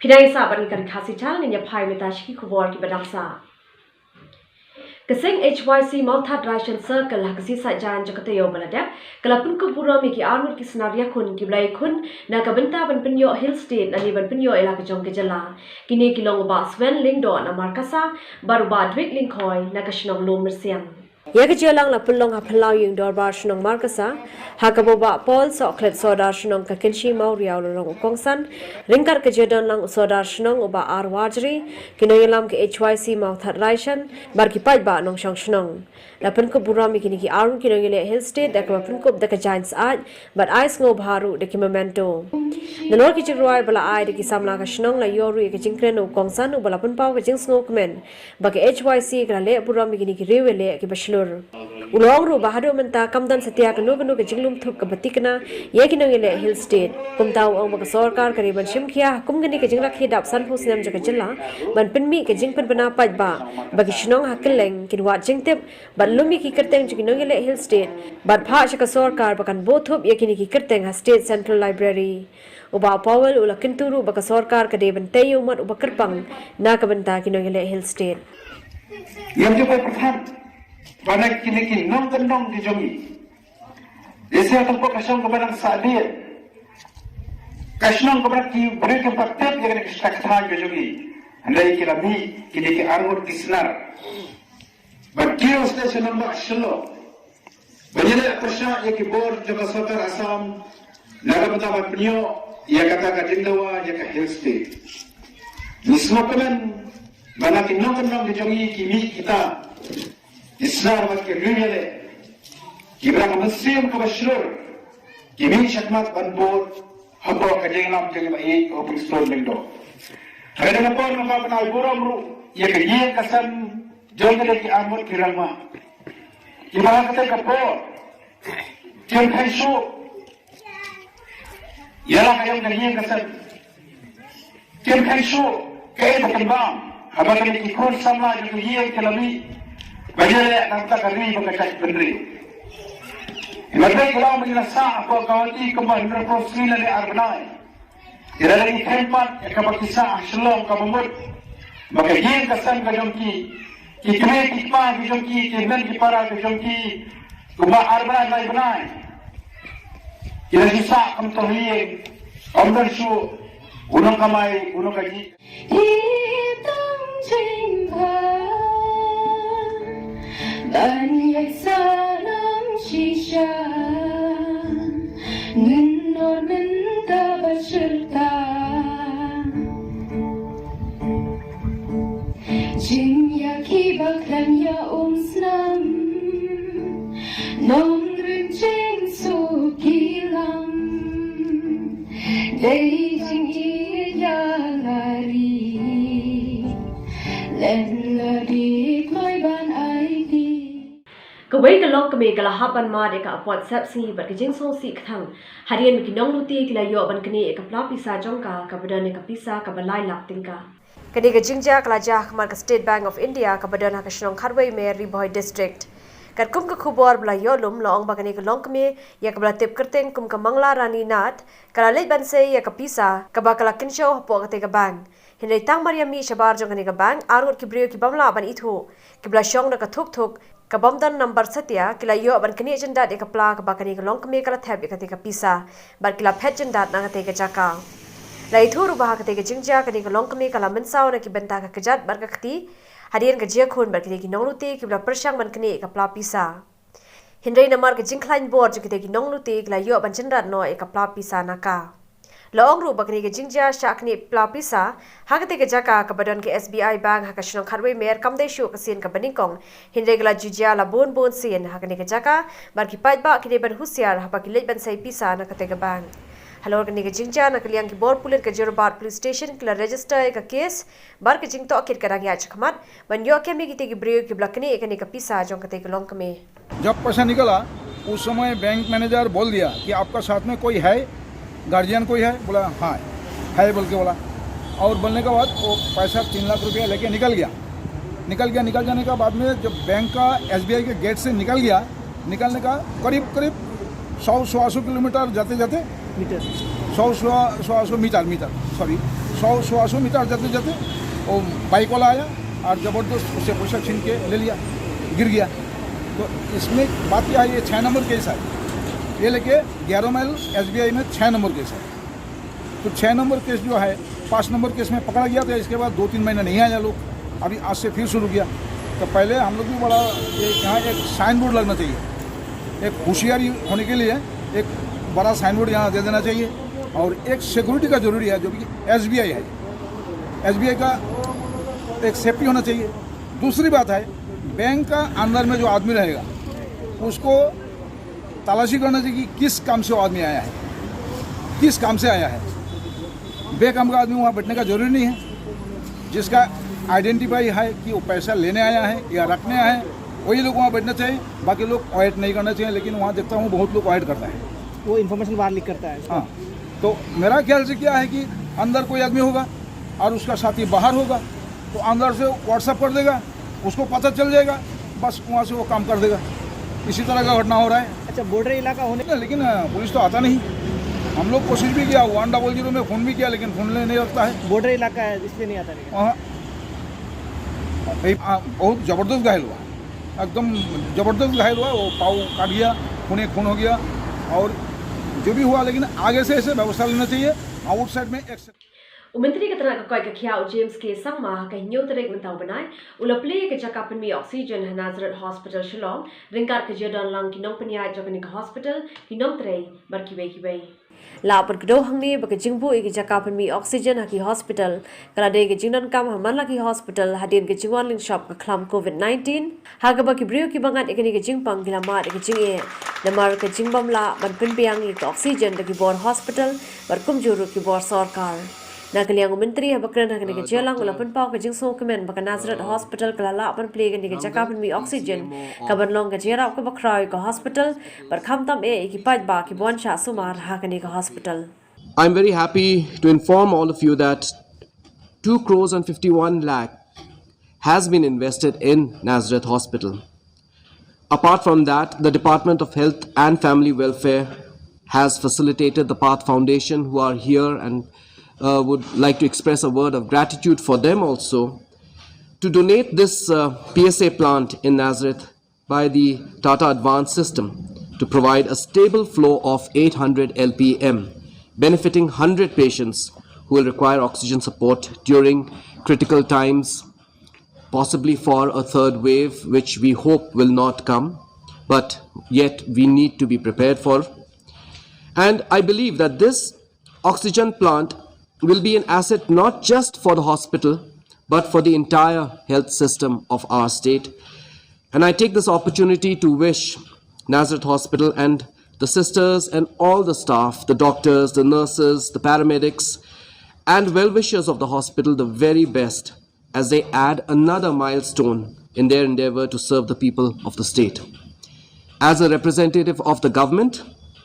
Phi dang ïa sah bad ngi ka Khasi Channel, ngin ïa phai mynta sha ki khubor kiba dang sah. Ka seng H Y C Mawthadraishan Circle ha ka sngi Saitjaiñ jong ka taïew ba la dep, ka la pynkup burom ïa ki arngut ki snar ïakhun kiba la ïakhun na ka bynta ban pynïoh Hill State lane ban pynïoh ïa la ka jong ka jylla. Kine ki long u Bah Swen Lyngdoh na Markasa bad u Bah Dwight Lyngkhoi na ka shnong Lum Myrsiang. Ïa ka jingïalang la pynlong ha phyllaw ïing dorbar shnong Markasa, ha kaba u Bah Paul Sohkhlet Sordar shnong ka Kynshi Mawriaw u la long u kongsan, ryngkat ka jingdon lang u Sordar shnong u Bah R Warjri, ki nongïalam ka H Y C Mawthadraishan bad ki paidbah nongshong shnong. La pynkup burom ïa kine ki arngut ki nongïaleh Hill State da kaba pynkup da ka jaiñ syaid bad ai sngewbha ruh da ki memento. Nalor ki jingrwai ba la ai da ki samla ka shnong, la ïoh ruh ïa ka jingkren u kongsan uba la pynpaw ka jingsngewkmen ba ka H Y C ka la leh burom ïa kine ki riewïaleh kiba shlur. U la ong ruh ba haduh mynta kam don satia kano kano ka jinglum thup kaba thikna ïa ki nongïaleh Hill State. Kumta u ong ba ka sorkar ka dei ban shim khia ha kum kane ka jingrakhe dap sanphew snem jong ka jylla ban pynmih ka jingpynbna paidbah ba ki shnong ha kylleng kin wad jingtip bad lum ïa ki kyrteng jong ki nongïaleh Hill State bad phah sha ka sorkar ba kan buh thup ïa kine ki kyrteng ha State Central Library. U Bah Powell u la kyntu ruh ba ka sorkar ka dei ban tei ïa u mat uba kyrpang na ka bynta ki nongïaleh Hill State. Ïa ki ba pyrkhat ba na kine ki nongkyndong ki jong ngi, dei sa tang ka shnong kaba nang sah dien, ka shnong kaba nang ki briew kim pat tip ïa kane ka shnong ka jong ngi. Hynrei ki la mih kine ki arngut ki snar. Bad kiew station number Shillong. Ba ngi leh pyrshah ïa ki bor jong ka sorkar Assam na ka bynta ban pynïoh ïa kata ka jingdawa ïa ka Hill State. Ngi sngewkmen ba na ki nongkyndong ki jong ngi ki mih kita ki snar bad ki riewïaleh kiba na ka mynsiem kaba shlur, ki mih shakhmat ban bud hapoh ka jingïalam jong i Bah Ïeit Hopingstone Lyngdoh. Ha kane ka por nga kwah ban ai burom ruh ïa ka ïing ka sem jong kine ki arngut ki rangbah kiba ha kata ka por kim kheiñ shuh ïa la ka ïing ka ïing ka sem. Kim kheiñ shuh kaei ba kin bam haba kine ki khun samla jong ka ïing ki la mih ban ïaleh na ka bynta ka ri bad ka jaitbynriew. Bad ki la mih, ki la sah hapoh Guwahati kumba hynriewphew sngi lane ar bnai. Ki la leit kheiñ pat ïa kaba ki sah ha Shillong kaba mut ba ka ïing ka sem ka jong ki, ki kmie ki kpa ki jong ki, ki hynmen ki para ki jong ki, kumba ar bnai lai bnai ki la shu sah kumto hi. Ym don shuh u nongkamai u nongkajih. Hi tang jingbha ban ïaid salam shisha, ngin nud mynta bad shirta. Jingïakhih ba khlem ïa um snam, nongrim jingsuk ki lang. Dei jingïeit ïa la ri, lehse la dei kloi ban aiti. Kawei ka longkmie ka la hap ban mad ïa ka apot sepsngi bad ka jingsngewsih kthang hadien ba ki nonglute ki la ïoh ban knieh ïa ka pla pisa jong ka, kaba don ïa ka pisa kaba lai lak tyngka. Kane ka jingjia ka la jia ha khmat ka State Bank of India kaba don ha ka shnong Khatwei Mer, Ri Bhoi District. Katkum ka khubor ba la ïoh lum, la ong ba kane ka longkmie ïa kaba la tip kyrteng kum ka Mangla Rani Nath ka la leit ban sei ïa ka pisa kaba ka la kynshew hapoh katei ka bank. Hynrei tang mar ïa mih shabar jong kane ka bank, arngut ki briew ki bym lah ban ithuh, kiba la shong da ka thuk thuk ka bym don nambar satia, ki la ïoh ban knieh jyndat ïa ka pla kaba kane ka longkmie ka la thep ïa katei ka pisa bad ki la phet jyndat na katei ka jaka. La ithuh ruh ba ha katei ka jingjia kane ka longkmie ka la mynsaw na ki bynta ka kjat bad ka kti hadien ka jia khun bad kitei ki nonglute kiba la pyrshang ban knieh ïa ka pla pisa. Hynrei namar ka jingkhlaiñ bor jong kitei ki nonglute, ki la ïoh ban jyndat noh ïa ka pla pisa na ka. La ong ruh ba kane ka jingjia shah knieh pla pisa ha katei ka jaka kaba don ka S B I Bank ha ka shnong Khatwei Mer kam dei shuh ka sien kaba nyngkong, hynrei ka la ju jia la bun bun sien ha kane ka jaka bad ki paidbah ki dei ban husiar haba ki leit ban sei pisa na katei ka bank. Halor kane ka jingjia, na ka liang ki bor pulit ka Jorabat Police Station ki la register ïa ka case bad ka jingtohkit ka dang ïaid shakhmat ban ïoh kem ïa kitei ki briew kiba la knieh ïa kane ka pisa jong katei ka longkmie. जब पैसा निकला, उस समय बैंक मैनेजर बोल दिया कि आपका साथ में कोई है, गार्जियन कोई है? बोला, हाँ, है, बोल के बोला। और बोलने के बाद वो पैसा तीन लाख रुपया लेके निकल गया। निकल गया, निकल जाने के बाद में जब बैंक का, एसबीआई के गेट से निकल गया, निकलने का करीब, करीब सौ, सवा सौ किलोमीटर जाते, जाते मीटर। सौ, सवा, सवा सौ मीटर, मीटर, सॉरी, सौ सवा सौ मीटर जाते जाते वो बाइक वाला आया और ज़बरदस्त उससे पैसा छीन के ले लिया, गिर गया। तो इसमें बात क्या है, ये छः नंबर केस है, ये लेके ग्यारह माइल एसबीआई में छः नंबर केस है। तो छः नंबर केस जो है, पाँच नंबर केस में पकड़ा गया था, इसके बाद दो तीन महीने नहीं आया लोग, अभी आज से फिर शुरू किया। तो पहले हम लोग भी बड़ा, ये यहाँ एक साइन बोर्ड लगना चाहिए, एक होशियारी होने के लिए एक बड़ा साइन बोर्ड यहाँ दे देना चाहिए। और एक सिक्योरिटी का ज़रूरी है, जो कि एसबीआई है, एसबीआई का एक सेफ्टी होना चाहिए। दूसरी बात है, बैंक का अंदर में जो आदमी रहेगा, उसको तलाशी करना चाहिए कि किस काम से वो आदमी आया है, किस काम से आया है। बेकाम का आदमी वहाँ बैठने का ज़रूरी नहीं है। जिसका आइडेंटिफाई है कि वो पैसा लेने आया है या रखने आया है, वही लोग वहाँ बैठना चाहिए। बाकी लोग अवॉइड नहीं करना चाहिए, लेकिन वहाँ देखता हूँ बहुत लोग अवॉइड करता है। वो इन्फॉर्मेशन बाहर लीक करता है। हाँ, तो मेरा ख्याल से क्या है कि अंदर कोई आदमी होगा और उसका साथी बाहर होगा, तो अंदर से व्हाट्सएप कर देगा, उसको पता चल जाएगा, बस वहाँ से वो काम कर देगा। इसी तरह का घटना हो रहा है। अच्छा, बॉर्डर इलाका होने नहीं, लेकिन अ, पुलिस तो आता नहीं। हम लोग कोशिश भी किया, वन डबल जीरो में फ़ोन भी किया, लेकिन फ़ोन नहीं लगता है। बॉर्डर इलाका है, इसलिए नहीं आता नहीं। वहाँ भाई, आ, बहुत ज़बरदस्त घायल हुआ, एकदम ज़बरदस्त घायल हुआ। वो पाँव काट गया, खूने खून हो गया, और जो भी हुआ, लेकिन आगे से ऐसे व्यवस्था लेना चाहिए। आउटसाइड में एक U Myntri ka tnat ka koit ka khiah u James K Sangma ha ka hynñiew tarik mynta u bnai u la plie ïa ka jaka pynmih oxygen ha Nazareth Hospital Shillong ryngkat ka jingdon lang ki nongpynïaid jong kane ka hospital, ki nongtrei bad kiwei kiwei. La pynkdew hangne ba ka jingbuh ïa ka jaka pynmih oxygen ha ki hospital ka la dei ka jingdonkam ha man la ki hospital hadien ka jingwan lyngshop ka khlam covid nineteen, ha kaba ki briew kiba ngat ïa kane ka jingpang ki la mad ïa ka jingeh namar ka jingbym lah ban pynbiang ïa ka oxygen da ki bor hospital bad kumjuh ruh ki bor sorkar. Na ka liang u Myntri haba kren ha kane ka jingïalang u la pynpaw ka jingsngewkmen ba ka Nazareth Hospital ka la lah ban plie ïa kane ka jaka pynmih oxygen ka ban long ka jingïarap kaba khraw ïa ka hospital bad khamtam eh ïa ki paidbah kiba wan shah sumar ha kane ka hospital. I'm very happy to inform all of you that two crores and fifty-one lakh has been invested in Nazareth Hospital. Apart from that, the Department of Health and Family Welfare has facilitated the Path Foundation, who are here and uh, would like to express a word of gratitude for them also, to donate this uh, P S A plant in Nazareth by the Tata Advance system to provide a stable flow of eight hundred L P M, benefiting one hundred patients who will require oxygen support during critical times, possibly for a third wave, which we hope will not come, but yet we need to be prepared for. And I believe that this oxygen plant will be an asset not just for the hospital, but for the entire health system of our state. And I take this opportunity to wish Nazareth Hospital and the sisters and all the staff, the doctors, the nurses, the paramedics, and well wishers of the hospital the very best as they add another milestone in their endeavor to serve the people of the state. As a representative of the government,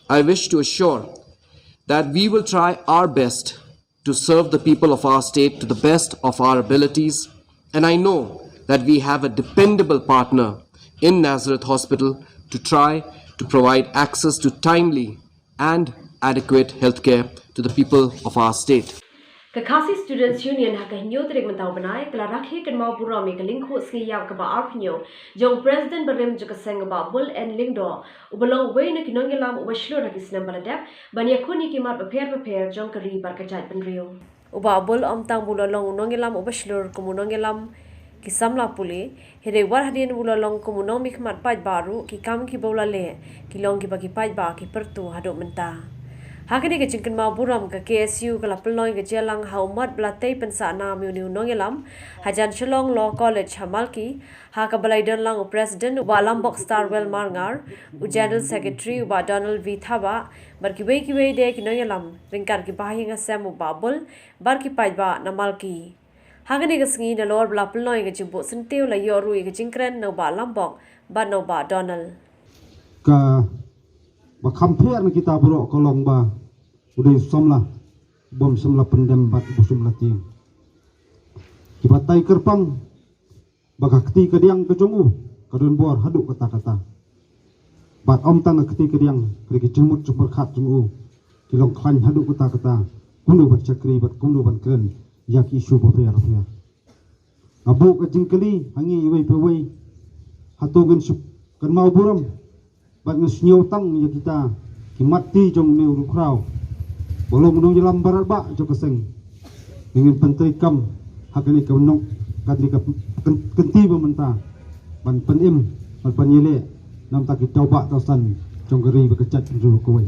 I wish to assure that we will try our best to serve the people of our state to the best of our abilities, and I know that we have a dependable partner in Nazareth Hospital to try to provide access to timely and adequate healthcare to the people of our state. Ka Khasi Students Union ha ka hynñiew tarik mynta u bnai ka la rakhe kynmaw burom ïa ka lyngkhuh sngi ïap kaba arphew jong u President barim jong ka seng u Bah Bull N Lyngdoh, uba long uwei na ki nongïalam uba shlur ha ki snem ba la dep ban ïakhun ïa ki mat bapher bapher jong ka ri bad ka jaitbynriew. U Bah Bull ym tang ba u la long u nongïalam uba shlur kum u nongïalam ki samla pule, hynrei wat hadien ba u la long kum u nongmihkhmat paidbah ruh ki kam kiba u la leh ki long kiba ki paidbah ki pyrto haduh mynta. Ha kane ka jingkynmaw burom ka K S U ka la pynlong ïa ka jingïalang ha u mat ba la tei pynsah nam ïa une u nongïalam hajan Shillong Law College ha Malki, ha kaba la ïadon lang u President u Bah Lambok Starwell Marngar, u General Secretary u Bah Donald V Thabah, bad kiwei kiwei de ki nongïalam ryngkat ki bahaïing hasem u Bah Bull bad ki paidbah na Malki. Ha kane ka sngi nalor ba la pynlong ïa ka jingbuh syntiew la ïoh ruh ïa ka jingkren na u Bah Lambok bad na u Bah Donald. Kaba kham pher na kita baroh ka long ba u dei u samla, bym samla pyndem bad bym samla tieng. Kiba tai kyrpang ba ka kti ka diang ka jong u ka don bor haduh katta katta. Bad ym tang ka kti ka diang, ka dei ka jingmut jingpyrkhat jong u ki long khlaiñ haduh katta katta. kumno ban shakri bad kumno ban kren ïa ki issue bapher bapher. Nga buh ka jingkylli ha ngi iwei pa iwei, hato ngin shu kynmaw burom bad ngin sngew tang ïa kita ki mat ti jong une u rukhraw ba long u nongïalam baroh bah jong ka seng. Ngin pyntreikam ha kane ka nong, kane ka kyn-, kynti ba mynta ban pynim bad ban ïaleh namta ki tawbah tawsan jong ka ri bad ka jaitbynriew kawei.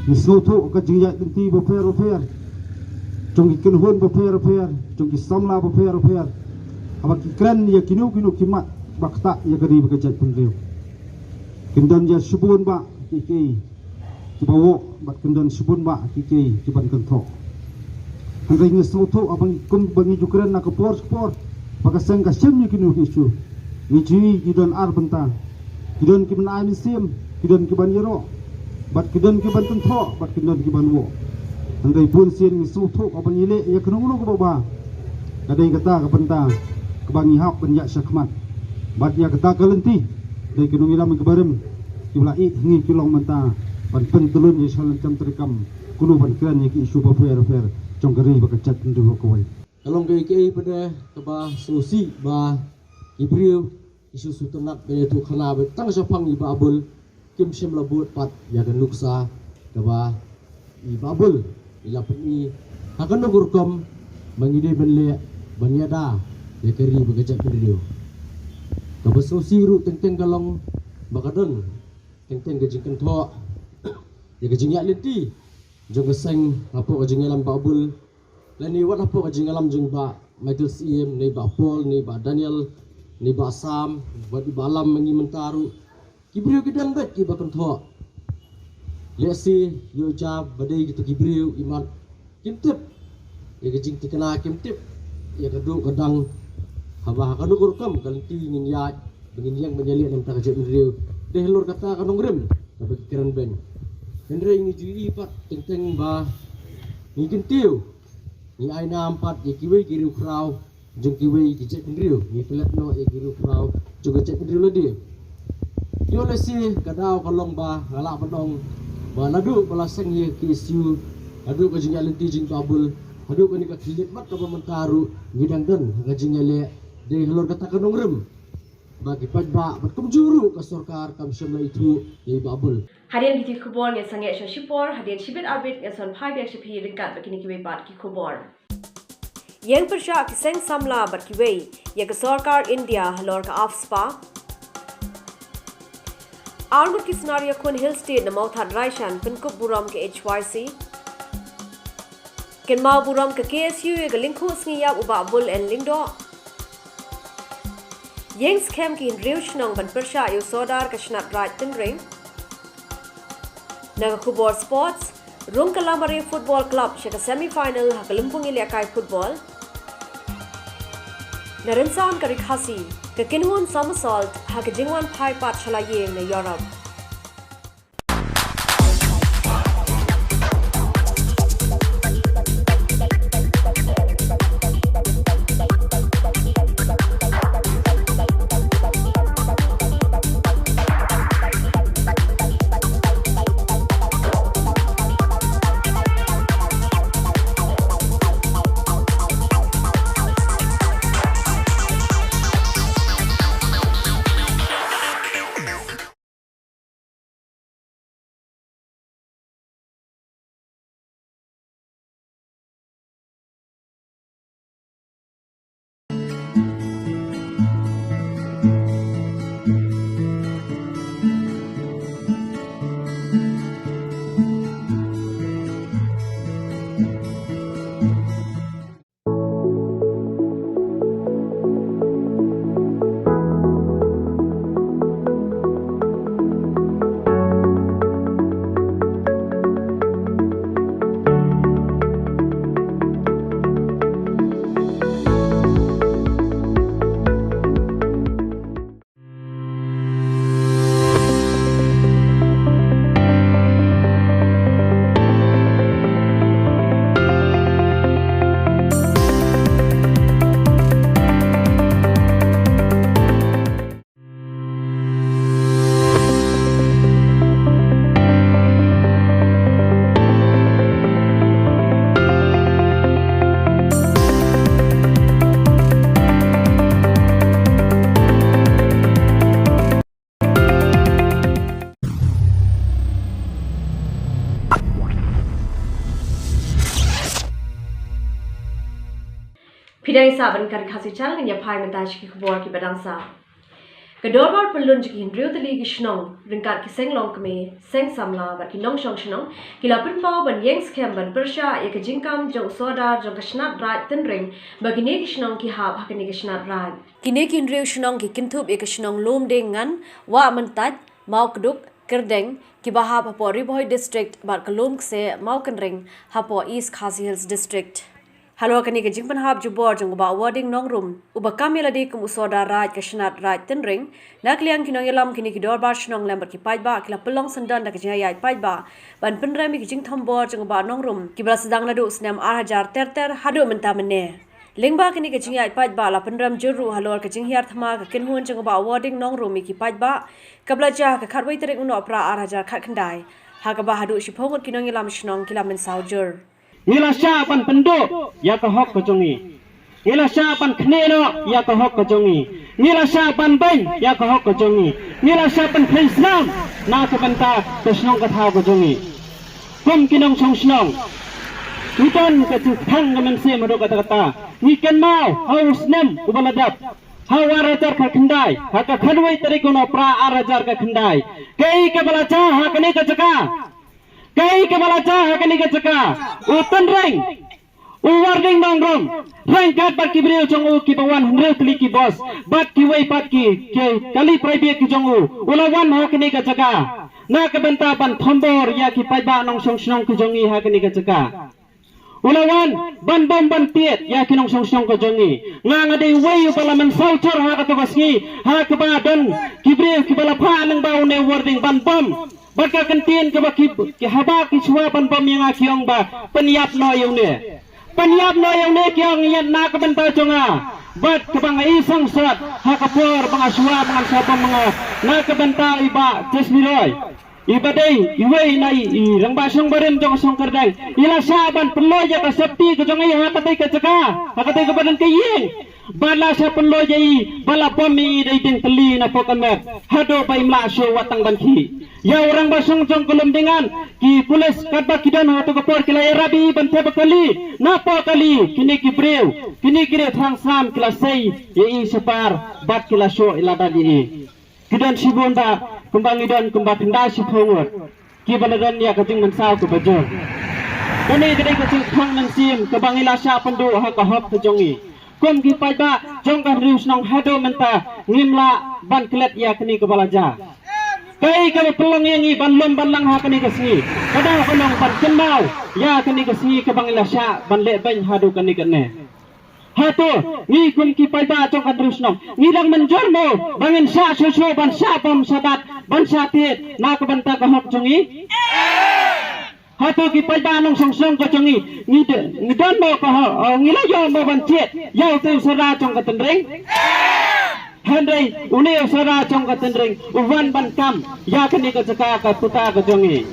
Ngi sngewthuh ka jingïaid lynti bapher bapher jong ki kynhun bapher bapher, jong ki samla bapher bapher, haba ki kren ïa kino kino ki mat ba ktah ïa ka ri bad ka jaitbynriew. Kin don ïa shibun bah ki, ki kiba woh bad kin don shibun bah ki, ki kiban kynthoh. Hynrei ngi sngewthuh haba ngi kum ba ngi ju kren na ka por ka por ba ka seng ka shem ïa kino ki issue. Ngi ju i ki don ar bynta. Ki don kiban ai mynsiem, ki don kiban ïaroh, bad ki don kiban kynthoh, bad ki don kiban woh. Hynrei bun sien ngi sngewthuh haba ngi leh ïa kano kano kaba bha, ka dei kata ka bynta kaba ngi hap ban ïaid shakhmat. Bad ïa kata ka lynti dei ki nongïalam kiba rim kiba la ïeh ha ngi ki long mynta ban pyntyllun ïa sha lyngkam treikam kumno ban kren ïa ki issue bapher bapher jong ka ri bad ka jaitbynriew kawei. Ka long kaei kaei pat de kaba sngewsih ba ki briew ki shu sngewtynnat ban ïathuh khana ba tang shaphang i Bah Bul kim shym la bud pat ïa ka nuksa kaba i Bah Bul i la pyni ha kano ka rukom ba ngi dei ban leh ban ïada ïa ka ri bad ka jaitbynriew. Kaba sngewsih ruh teng teng ka long ba ka don teng teng ka jingkynthoh ïa ka jingïaid lynti jong ka seng hapoh ka jingïalam Bah Bul, lane wat hapoh ka jingïalam jong Bah Michael Syiem, ne Bah Paul, ne Bah Daniel, ne Bah Sam, wat i Bah Lam, ma ngi mynta ruh. Ki briew ki don beit kiba kynthoh. Lehse ïoh jia ba dei kito ki briew i mat kim tip ïa ka jingthikna, kim tip ïa ka duh ka dang. Haba ha kano ka rukom ka lynti ngin ïaid ba ngin ïeng ban ïaleh namta ka jaitbynriew, dei halor kata ka nongrim kaba ki kren beiñ. Hynrei ngi ju i pat teng teng ba ngi kyntiew, ngi ai nam pat ïa kiwei ki riewkhraw jong kiwei ki jaitbynriew, ngi pynleit noh ïa ki riewkhraw jong ka jaitbynriew lade. Ïoh lehse ka daw ka long ba nga lah ban ong ba naduh ba la seng ïa ka K S U, naduh ka jingïaid lynti jong i Bah Bul haduh kane ka khlieh mat kaba mynta ruh ngi dang don ha ka jingïaleh, dei halor kata ka nongrim ba ki paidbah bad kumjuh ruh ka sorkar kam shym la ithuh ïa i Bah Bul. Hadien kine ki khubor ngin sa ngeit sha shipor, hadien shibit arbit ngin sa wan phai biang sha phi ryngkat bad kine kiwei pat ki khubor. Ïeng pyrshah ki seng samla bad kiwei ïa ka sorkar India halor ka AFSPA. Arngut ki snar ïakhun Hill State na Mawthadraishan pynkup burom ka H Y C. Kynmaw burom ka K S U ïa ka lyngkhuh sngi ïap u Bah Bul N Lyngdoh. Ïeng skhem ki hynriew shnong ban pyrshah ïa u sordar ka shnat Raid Tynring. Na ka khubor sports, rung ka Lamare Football Club sha ka semi final ha ka lympung ïalehkai football. Na rynsan ka Ri Khasi, ka kynhun Somersault ha ka jingwan phai pat sha la ïing na Europe. Phi dang ïa sah bad Khasi Channel, ngin ïa phai mynta sha ki khubor kiba dang sah. Ka dorbar pynlong jong ki hynriew tylli ki shnong ryngkat ki seng longkmie, seng samla bad ki nongshong shnong ki la pynpaw ban ïeng skhem ban pyrshah ïa ka jingkam jong u sordar jong ka Shnat Raid Tynring ba kine ki shnong ki hap ha kane ka Shnat Raid. Kine ki hynriew shnong ki kynthup ïa ka shnong Lumdieng Ngan, Wah Myntait, Mawkduk, Kyrdeng, kiba hap hapoh Ri Bhoi District bad ka Lumkse, Mawkynreng, hapoh East Khasi Hills District. Halor kane ka jingpynhap jubor jong u Bah Warding Nongrum, uba kam ïalade kum u sordar raid ka Shnat Raid Tynring, na ka liang ki nongïalam kine ki dorbar shnong lem bad ki paidbah ki la pynlong syndon da ka jingïaid paidbah ban pynrem ïa ka jingthombor jong u Bah Nongrum, kiba la sdang naduh u snem ar hajar ter ter haduh mynta mynne. Lyngba kane ka jingïaid paidbah la pynrem jur ruh halor ka jinghiar thma ka kynhun jong u Bah Warding Nongrum ïa ki paidbah, kaba la jia ha ka khatwei tarik u Nohprah ar hajar khatkhyndai, ha kaba haduh shiphew ngut ki nongïalam shnong ki la mynsaw jur. Ngi la shah ban pynduh ïa ka hok ka jong ngi. Ngi la shah ban knieh noh ïa ka hok ka jong ngi. Ngi la shah ban beiñ ïa ka hok ka jong ngi. Ngi la shah ban pynkheiñ snam na ka bynta ka shnong ka thaw ka jong ngi. Kum ki nongshong shnong, ngi don ka jingkhang ka mynsiem haduh katta katta. Ngi kynmaw ha u snem uba la dep, ha u ar hajar khatkhyndai, ha ka khatwei tarik u Nohprah ar hajar khatkhyndai, kaei kaba la jia ha kane ka jaka? Kaei kaba la jia ha kane ka jaka? U Tynring, u Warding Nongrum, ryngkat bad ki briew jong u kiba wan hynriew tylli ki bos bad kiwei pat ki, ki kali private ki jong u, u la wan ha kane ka jaka na ka bynta ban thombor ïa ki paidbah nongshong shnong ki jong ngi ha kane ka jaka. U la wan ban bom ban tied ïa ki nongshong shnong ka jong ngi. Nga nga dei uwei uba la mynsaw jur ha kato ka sngi, ha kaba don ki briew kiba la phah lyngba une u Warding ban bom. Bad ka kyntien kaba ki, ki haba ki shuwa ban bom ïa nga ki ong ba pynïap noh ïa une. Pynïap noh ïa une ki ong, ïa na ka bynta jong nga. Bad kaba nga i sangsot ha ka por ba nga shuwa ba ngan sa bom nga, na ka bynta i Bah Jasmine Roy, iba dei iwei na i, i rangbah shnong barim jong ka shnong Kyrdeng, i la shah ban pynlong ïa ka safety ka jong i ha katei ka jaka, ha katei kaba don ka ïing. Bad la shah pynlong ïa i, ba la bom ïa i da i dieng tylli na poh ka met, haduh ba im lah shuh wat tang ban khih. Ïa u rangbah shnong jong ka Lumdieng Ngan, ki pulit katba ki don ha kato ka por ki la ïarap ïa i ban thep kali na poh kali. Kine ki briew, kine ki briew thrang snam ki la sei ïa i shapar bad ki la shoh ïa lade ïa i. Ki don shibun ba, kumba ngi don kumba khyndai shiphew ngut kiba la don ïa ka jingmynsaw kaba jur. Kane ka dei ka jingkhang mynsiem kaba ngi la shah pynduh ha ka hok ka jong ngi. Kum ki paidbah jong ka hynriew shnong haduh mynta ngim lah ban klet ïa kane kaba la jia. Kaei kaba pynlong ïa ngi ban lum ban lang ha kane ka sngi? Ka dei ban long ban kynmaw ïa kane ka sngi kaba ngi la shah ban leh beiñ haduh kane kane. Hato ngi kum ki paidbah jong ka hynriew shnong ngi dang mynjur mo ba ngin shah shuh shuh ban shah bom shah bat ban shah tied na ka bynta ka hok jong ngi? Hato ki paidbah nongshong shnong ka jong ngi, ngi de-, ngi don mo ka hok, eh, ngi la ïoh mo ban jied ïa uto u sordar jong ka Tynring? Hynrei une u sordar jong ka Tynring u wan ban kam ïa kane ka jaka ka puta ka jong ngi.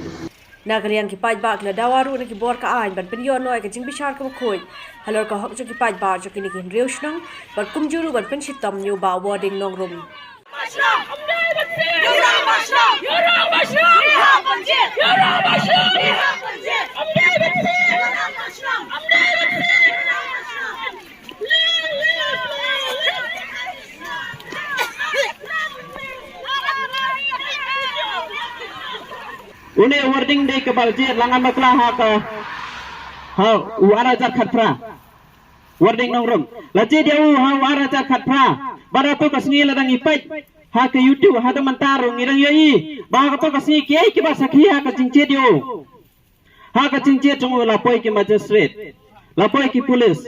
Na ka liang ki paidbah ki la dawa ruh na ki bor ka aiñ ban pynïoh noh ïa ka jingbishar kaba khuid halor ka hok jong ki paidbah jong kine ki hynriew shnong bad kumjuh ruh ban pynshitom ïa u Bah Warding Nongrum. Une u Warding dei kaba la jied, la ngan bakla, ha ka, ha u ar hajar khatphra. Warding Nongrum la jied ïa u ha u ar hajar khatphra. Bad hato ka sngi la dang ïa peit ha ka YouTube, haduh mynta ruh ngi dang ïohi ba ha kato ka sngi kiei kiba sakhi ha ka jingjied ïa u. Ha ka jingjied jong u la poi ki magistrate, la poi ki pulit,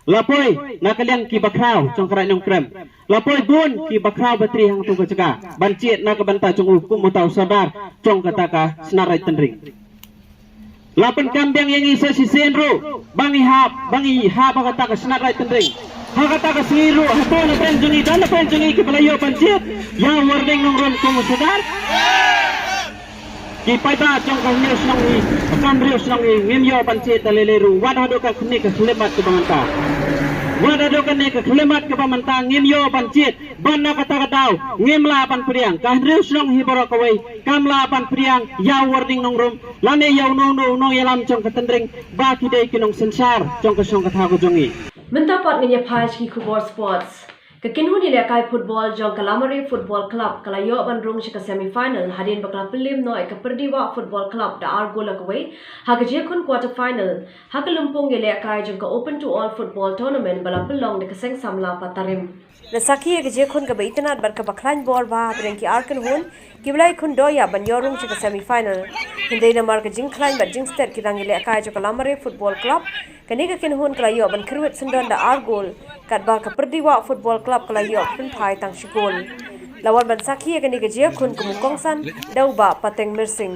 la poi na ka liang ki bakhraw jong ka Raid Nongkrem, la poi bun ki bakhraw batri hangto ka jaka ban jied na ka bynta jong u kum uta u sordar jong kata ka Shnat Raid Tynring. La pynkam biang ïa ngi sa shisien ruh ba ngi hap, ba ngi hap ha kata ka Shnat Raid Tynring. Ha kata ka sngi ruh hato na pdeng jong ngi, don na pdeng jong ngi kiba la ïoh ban jied ïa u Warding Nongrum kum u sordar? Ki paidbah jong ka hynñiew shnong hi, ka hynriew shnong hi, ngim ïoh ban jied da lei lei ruh wat haduh kane ka khyllipmat kaba mynta. Wat haduh kane ka khyllipmat kaba mynta ngim ïoh ban jied. Bad na kata ka daw ngim lah ban pdiang, ka hynriew shnong hi baroh kawei kam lah ban pdiang ïa u Warding Nongrum lane ïa uno uno u nongïalam jong ka Tynring ba ki dei ki nongsynshar jong ka shnong ka thaw ka jong ngi. Mynta pat ngin ïa phai sha ki khubor sports. Ka kynhun ïalehkai football jong ka Lamare Football Club ka la ïoh ban rung sha ka semi final hadien ba ka la pynliem noh ïa ka Pyrdiwah Football Club da ar gol la kawei ha ka jingïakhun quarter final ha ka lympung ïalehkai jong ka Open to All Football Tournament ba la pynlong da ka Seng Samla Patarim. La sakhi ïa ka jingïakhun kaba itynnad bad kaba khlaiñ bor bha hapdeng ki ar kynhun kiba la ïakhun dohïap ban ïoh rung sha ka semi final. Hynrei namar ka jingkhlaiñ bad jingstet ki rangïalehkai jong ka Lamare Football Club, kane ka kynhun ka la ïoh ban kyrwit syndon da ar gol, katba ka Pyrdiwah Football Club ka la ïoh pynphai tang shi gol. La wan ban sakhi ïa kane ka jingïakhun kum u kongsan da u Bah Pateng Myrsing.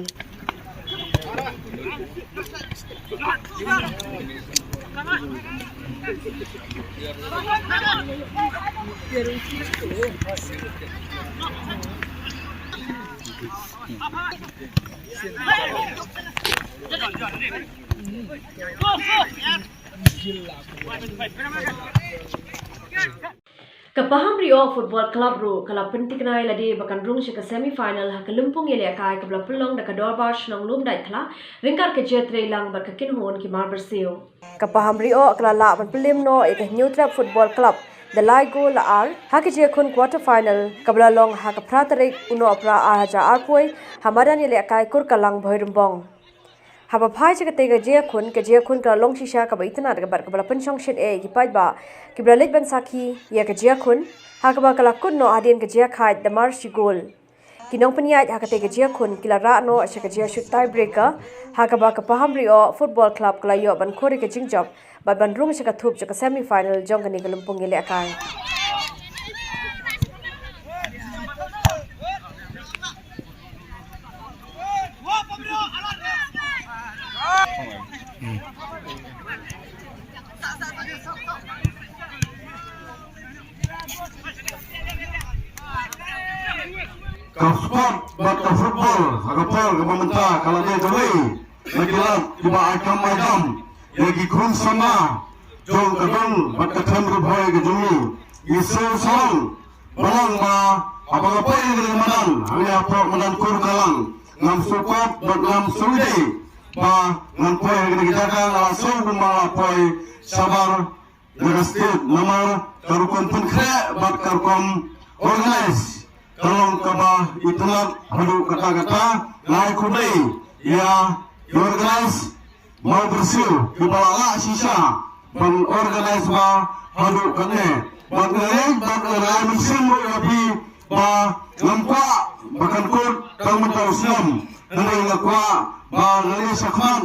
Ka Pahamrioh Football Club ruh ka la pynthikna ïa lade ba kan rung sha ka semi final ha ka lympung ïalehkai kaba la pynlong da ka Dorbar Shnong Lumdaitkhla ryngkat ka jingïatreilang bad ka kynhun ki Marbarsiew. Ka Pahamrioh ka la lah ban pynliem noh ïa ka Hynñiewtrep Football Club da lai gol la ar ha ka jingïakhun quarter final kaba la long ha ka phra tarik u Nohprah ar hajar arphew ha madan ïalehkai Kurkalang Bhoirymbong. Haba phai sha katei ka jingïakhun, ka jingïakhun ka la long shisha kaba itynnad bad kaba la pynshongshit eh ïa ki paidbah kiba la leit ban sakhi ïa ka jingïakhun, ha kaba ka la kut noh hadien ka jingïakhaid da mar shi gol. Ki nongpynïaid ha katei ka jingïakhun ki la rah noh sha ka jingïashut tiebreaker, ha kaba ka Pahamrioh Football Club ka la ïoh ban khur ïa ka jingjop bad ban rung sha ka thup jong ka semi final jong kane ka lympung ïalehkai. Ka sport bad ka football ha ka por kaba mynta ka la dei kawei na ki lad kiba ai kam ai dam ïa ki khun samla jong ka dong bad ka them Ri Bhoi ka jong ngi. Ngi sngewsarong balang ba haba nga poi ha kane ka madan, hangne hapoh madan Kurkalang, ngam sngewkop bad ngam sngewdei ba ngan poi ha kane ka jaka, nga la sngew kumba nga la poi shabar na ka state, namar ka rukom pynkhreh bad ka rukom organize ka long kaba itynnad haduh katta katta. Nga ai khublei ïa ki organize Marbarsiew kiba la lah shisha ban organize ba haduh katne. Bad nga ngeit bad nga ai mynsiem ruh ïa phi ba ngam kwah ba kan kut tang mynta u snem, hynrei nga kwah ba nga leit shakhmat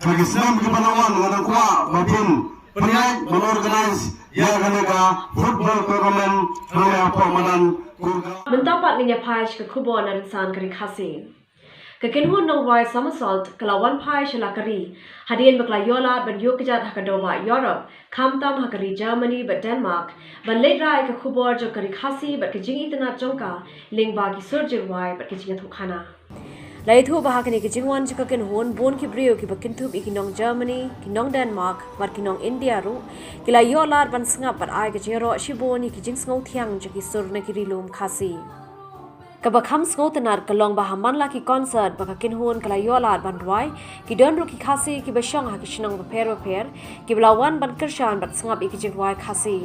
ha ki snem kiba la wan, nga dang kwah ba phin pynïaid ban organize ïa kane ka football tournament hangne hapoh madan Kurkalang. Mynta pat ngin ïa phai sha ka khubor na rynsan ka Ri Khasi. Ka kynhun nongrwai Somersault ka la wan phai sha la ka ri hadien ba ka la ïoh lad ban ïuh kjat ha ka daw bah Europe, khamtam ha ka ri Germany bad Denmark, ban leit rah ïa ka khubor jong ka Ri Khasi bad ka jingitynnad jong ka lyngba ki sur jingrwai bad ki jingïathuhkhana. La ïathuh ba ha kane ka jingwan jong ka kynhun, bun ki briew kiba kynthup ïa ki nong Germany, ki nong Denmark bad ki nong India ruh ki la ïoh lad ban sngap bad ai ka jingïaroh shibun ïa ki jingsngew thiang jong ki sur na ki ri lum Khasi. Kaba kham sngewtynnad ka long ba ha man la ki concert ba ka kynhun ka la ïoh lad ban rwai, ki don ruh ki Khasi kiba shong ha ki shnong bapher bapher kiba la wan ban kyrshan bad sngap ïa ki jingrwai Khasi.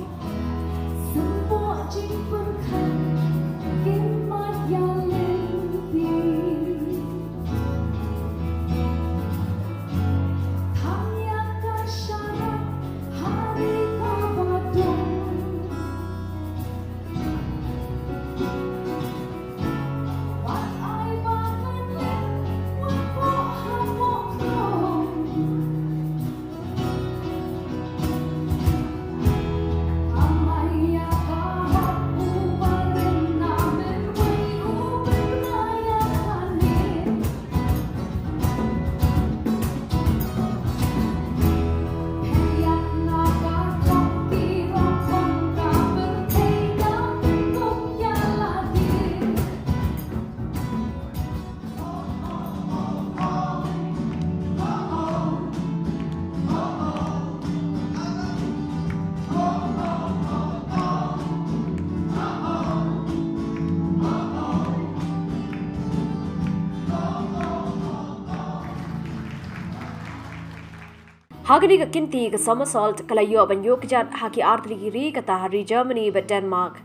Ha kane ka kynti ka Somersault ka la ïoh ban ïoh kjat ha ki artylli ki ri kata ha ri Germany bad Denmark.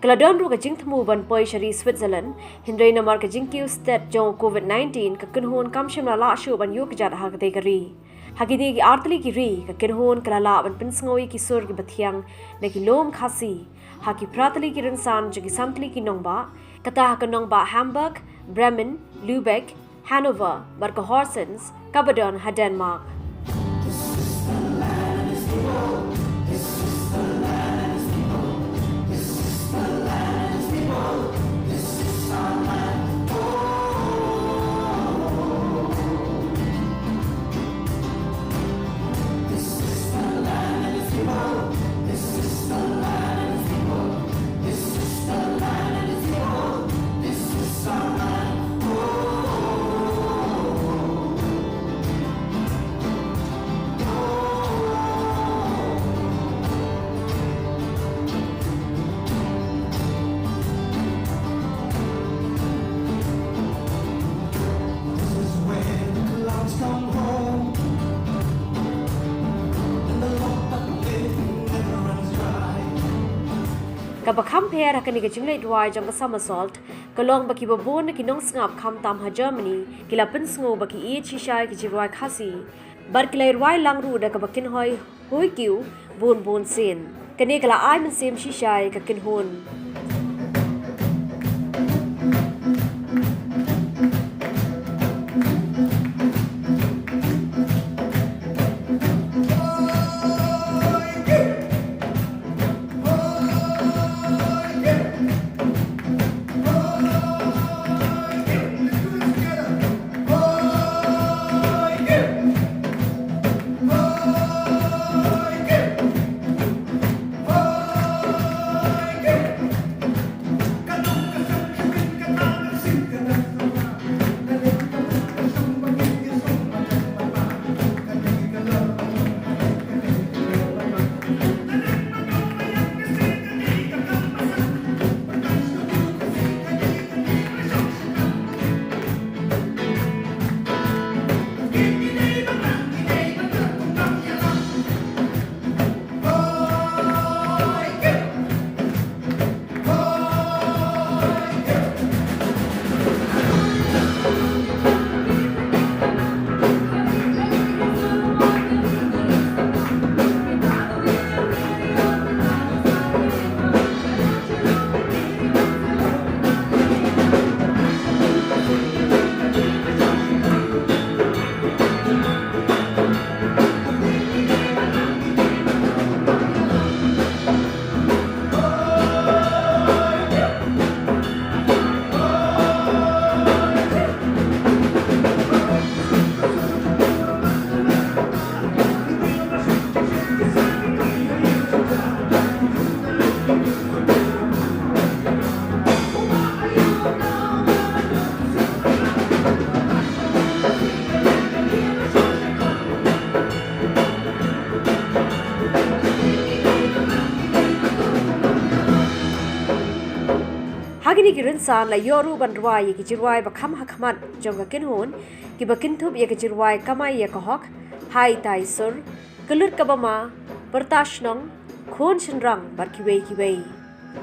Ka la don ruh ka jingthmu ban poi sha ri Switzerland, hynrei namar ka jingkiew stet jong u Covid nineteen ka kynhun kam shym la lah shuh ban ïoh kjat ha katei ka ri. Ha kine ki artylli ki ri ka kynhun ka la lah ban pynsngew ïa ki sur kiba thiang na ki lum Khasi ha ki phra tylli ki rynsan jong ki san tylli ki nongbah, kata ha ka nongbah Hamburg, Bremen, Lübeck, Hanover bad ka Horsens kaba don ha Denmark. Kaba kham pher ha kane ka jingleit rwai jong ka Somersault ka long ba kiba bun na ki nongsngap khamtam ha Germany ki la pynsngew ba ki ïeit shisha ïa ki jingrwai Khasi bad ki la rwai lang ruh da kaba kynhoi huikiew bun bun sien. Kane ka la ai mynsiem shisha ïa ka kynhun. Ha kine ki rynsan la ïoh ruh ban rwai ïa ki jingrwai ba kham ha khmat jong ka kynhun, kiba kynthup ïa ka jingrwai Kamai ïa ka Hok, Hai Tai Sur, Ka Lut Kaba Ma, Pyrta Shnong, Khun Shynrang bad kiwei kiwei.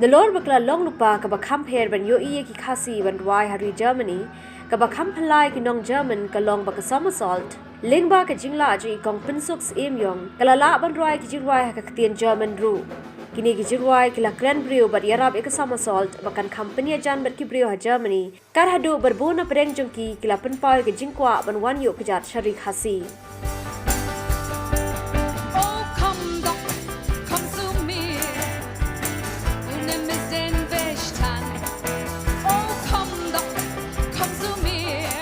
Nalor ba ka la long lypa kaba kham pher ban ïohi ïa ki Khasi ban rwai ha ri Germany, kaba kham phylla ïa ki nong German ka long ba ka Somersault lyngba ka jingleh jong i Kong Pynsuk Syiem Ïong ka la lah ban rwai ki jingrwai ha ka ktien German ruh. Kine ki jingrwai ki la kren briew bad ïarap ïa ka Somersault ba kan kham pynïajan bad ki briew ha Germany, kat haduh ba bun na pdeng jong ki ki la pynpaw ïa ka jingkwah ban wan ïoh kjat sha ri Khasi. Oh, komm doch, komm zu mir. Du nimmst den Weg an. Oh, komm doch, komm zu mir.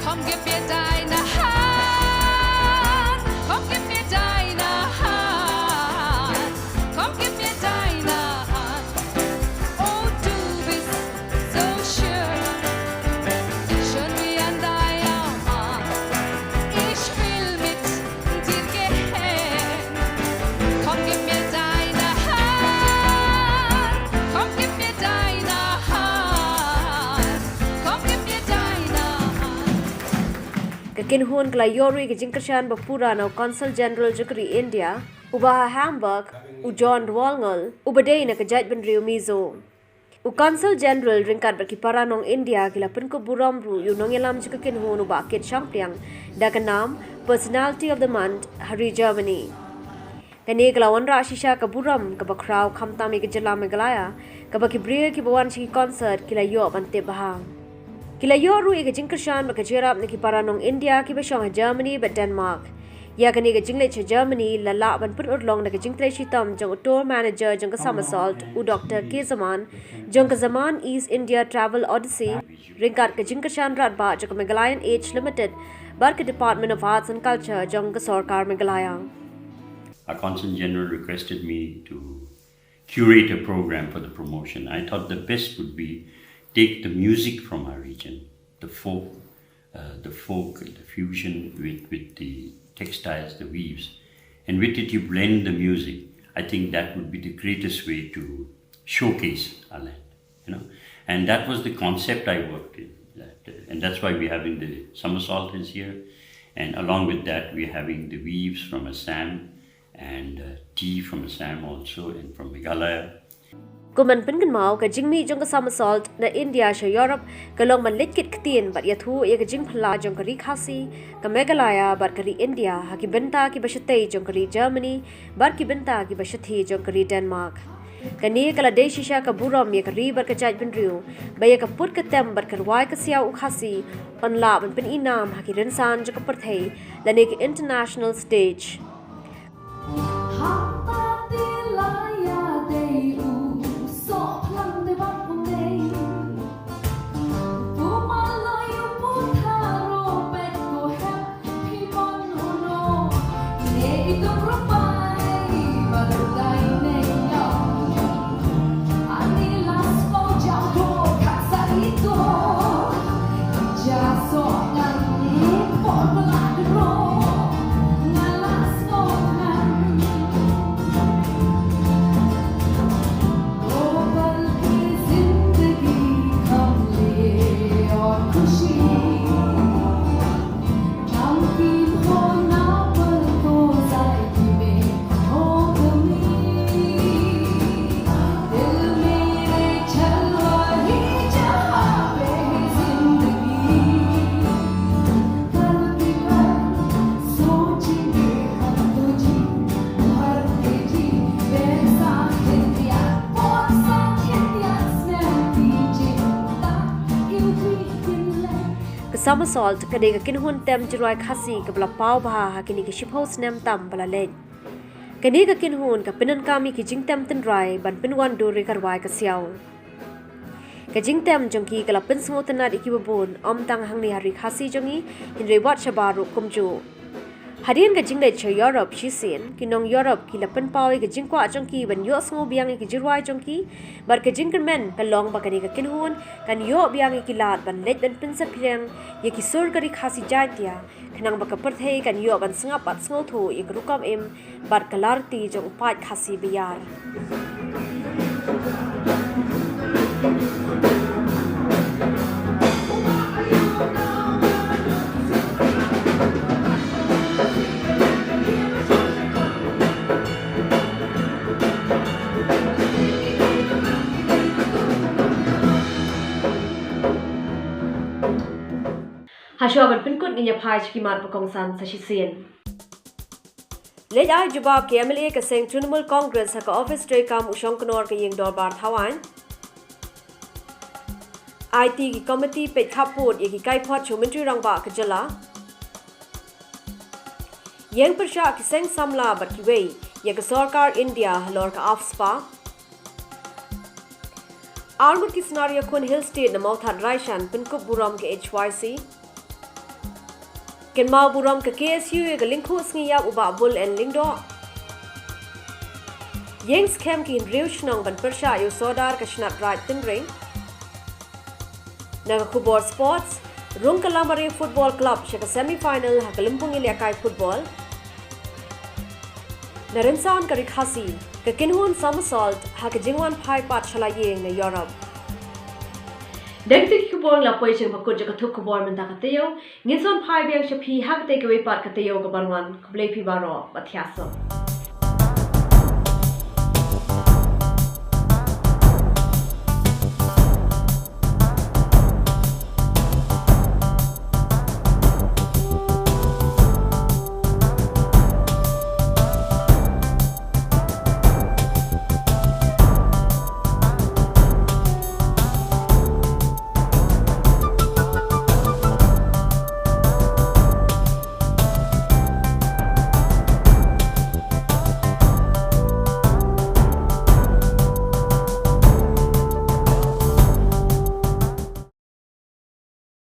Komm, gib mir deine Hand. Komm, gib mir deine Hand. Komm, gib mir deine Hand. Oh, du bist so schön. Schön wie ein Diamant. Ka kynhun ka la ïoh ruh ïa ka jingkyrshan ba pura na u Consul General jong ka ri India, u Bah Hamburg, u John Rwalngol, uba dei na ka jaitbynriew Mizo. U Consul General ryngkat bad ki para nong India ki la pynkup burom ruh ïa u nongïalam jong ka kynhun u Bah Kit Shangpliang da ka nam Personality of the Month ha ri Germany. Kane ka la wanrah shisha ka burom kaba khraw khamtam ïa ka jylla Meghalaya, kaba ki briew kiba wan sha ki concert ki la ïoh ban tip bha. Ki la ïoh ruh ïa ka jingkyrshan bad ka jingïarap na ki para nong India kiba shong ha Germany bad Denmark. Ïa kane ka jingleit sha Germany la lah ban pynurlong da ka jingtrei shitom jong u tour manager jong ka Somersault, u Doktor K Zaman, jong ka Zaman East India Travel Odyssey, ryngkat ka jingkyrshan radbah jong ka Meghalayan Age Limited bad ka Department of Arts and Culture jong ka Sorkar Meghalaya. Our Consul General requested me to curate a program for the promotion. I thought the best would be take the music from our region, the folk, uh, the folk, the fusion with, with the textiles, the weaves, and with it you blend the music. I think that would be the greatest way to showcase our land, you know. And that was the concept I worked in. That, uh, and that's why we're having the Somersault is here. And along with that, we're having the weaves from Assam and, uh, tea from Assam also and from Meghalaya. Kum ban pynkynmaw, ka jingmih jong ka Somersault na India sha Europe ka long ban leit kit ktien bad ïathuh ïa ka jingphylla jong ka ri Khasi, ka Meghalaya bad ka ri India ha ki bynta kiba shatei jong ka ri Germany bad ki bynta kiba shathie jong ka ri Denmark. Kane ka la dei shisha ka burom ïa ka ri bad ka jaitbynriew ba ïa ka put ka tem bad ka rwai ka siaw u Khasi yn lah ban pynïnam ha ki rynsan jong ka pyrthei lane ka international stage. Ka Somersault ka dei ka kynhun tem jingrwai Khasi kaba la paw bha ha kine ki shiphew snem tam ba la leit. Kane ka kynhun ka pyndonkam ïa ki jingtem tynrai ban pynwandur ïa ka rwai ka siaw. Ka jingtem jong ki ka la pynsngewtynnad ïa kiba bun, ym tang hangne ha ri Khasi jong ngi, hynrei wat shabar ruh kumjuh. Hadien ka jingleit sha Europe shisien, ki nong Europe ki la pynpaw ïa ka jingkwah jong ki ban ïohsngew biang ïa ki jingrwai jong ki, bad ka jingkyrmen ka long ba kane ka kynhun kan ïoh biang ïa ki lad ban leit ban pynsaphriang ïa ki sur ka ri Khasi Jaiñtia, khnang ba ka pyrthei kan ïoh ban sngap bad sngewthuh ïa ka rukom im bad ka larti jong u paid Khasi ba ïar. Hashwa ban pynkut, ngin ïa phai sha ki mat ba kongsan sa shisien. Leit ai jubab ki M L A ka seng Trinamool Congress ha ka office treikam u Shongknor ka ïing dorbar thawaiñ. Aiti ki komiti peit khappud ïa ki kaiphod sha u Myntri Rangbah ka jylla. Ïeng pyrshah ki seng samla bad kiwei ïa ka sorkar India halor ka AFSPA. Arngut ki snar ïakhun Hill State na Mawthadraishan pynkup burom ka H Y C. Kynmaw burom ka K S U ïa ka lyngkhuh sngi ïap u Bah Bull N Lyngdoh. Ïeng skhem ki hynriew shnong ban pyrshah ïa u sordar ka shnat Raid Tynring. Na ka khubor sports, rung ka Lamare Football Club sha ka semi final ha ka lympung ïalehkai football. Na rynsan ka ri Khasi, ka kynhun Somersault ha ka jingwan phai pat sha la ïing na Europe. Dang ki khubor la poi sha ba kut jong ka thuk khubor mynta ka taïew. Ngin sa phai biang sha phi ha katei kawei pat ka taïew ka ban wan. Khublei phi baroh, bad thiah suk.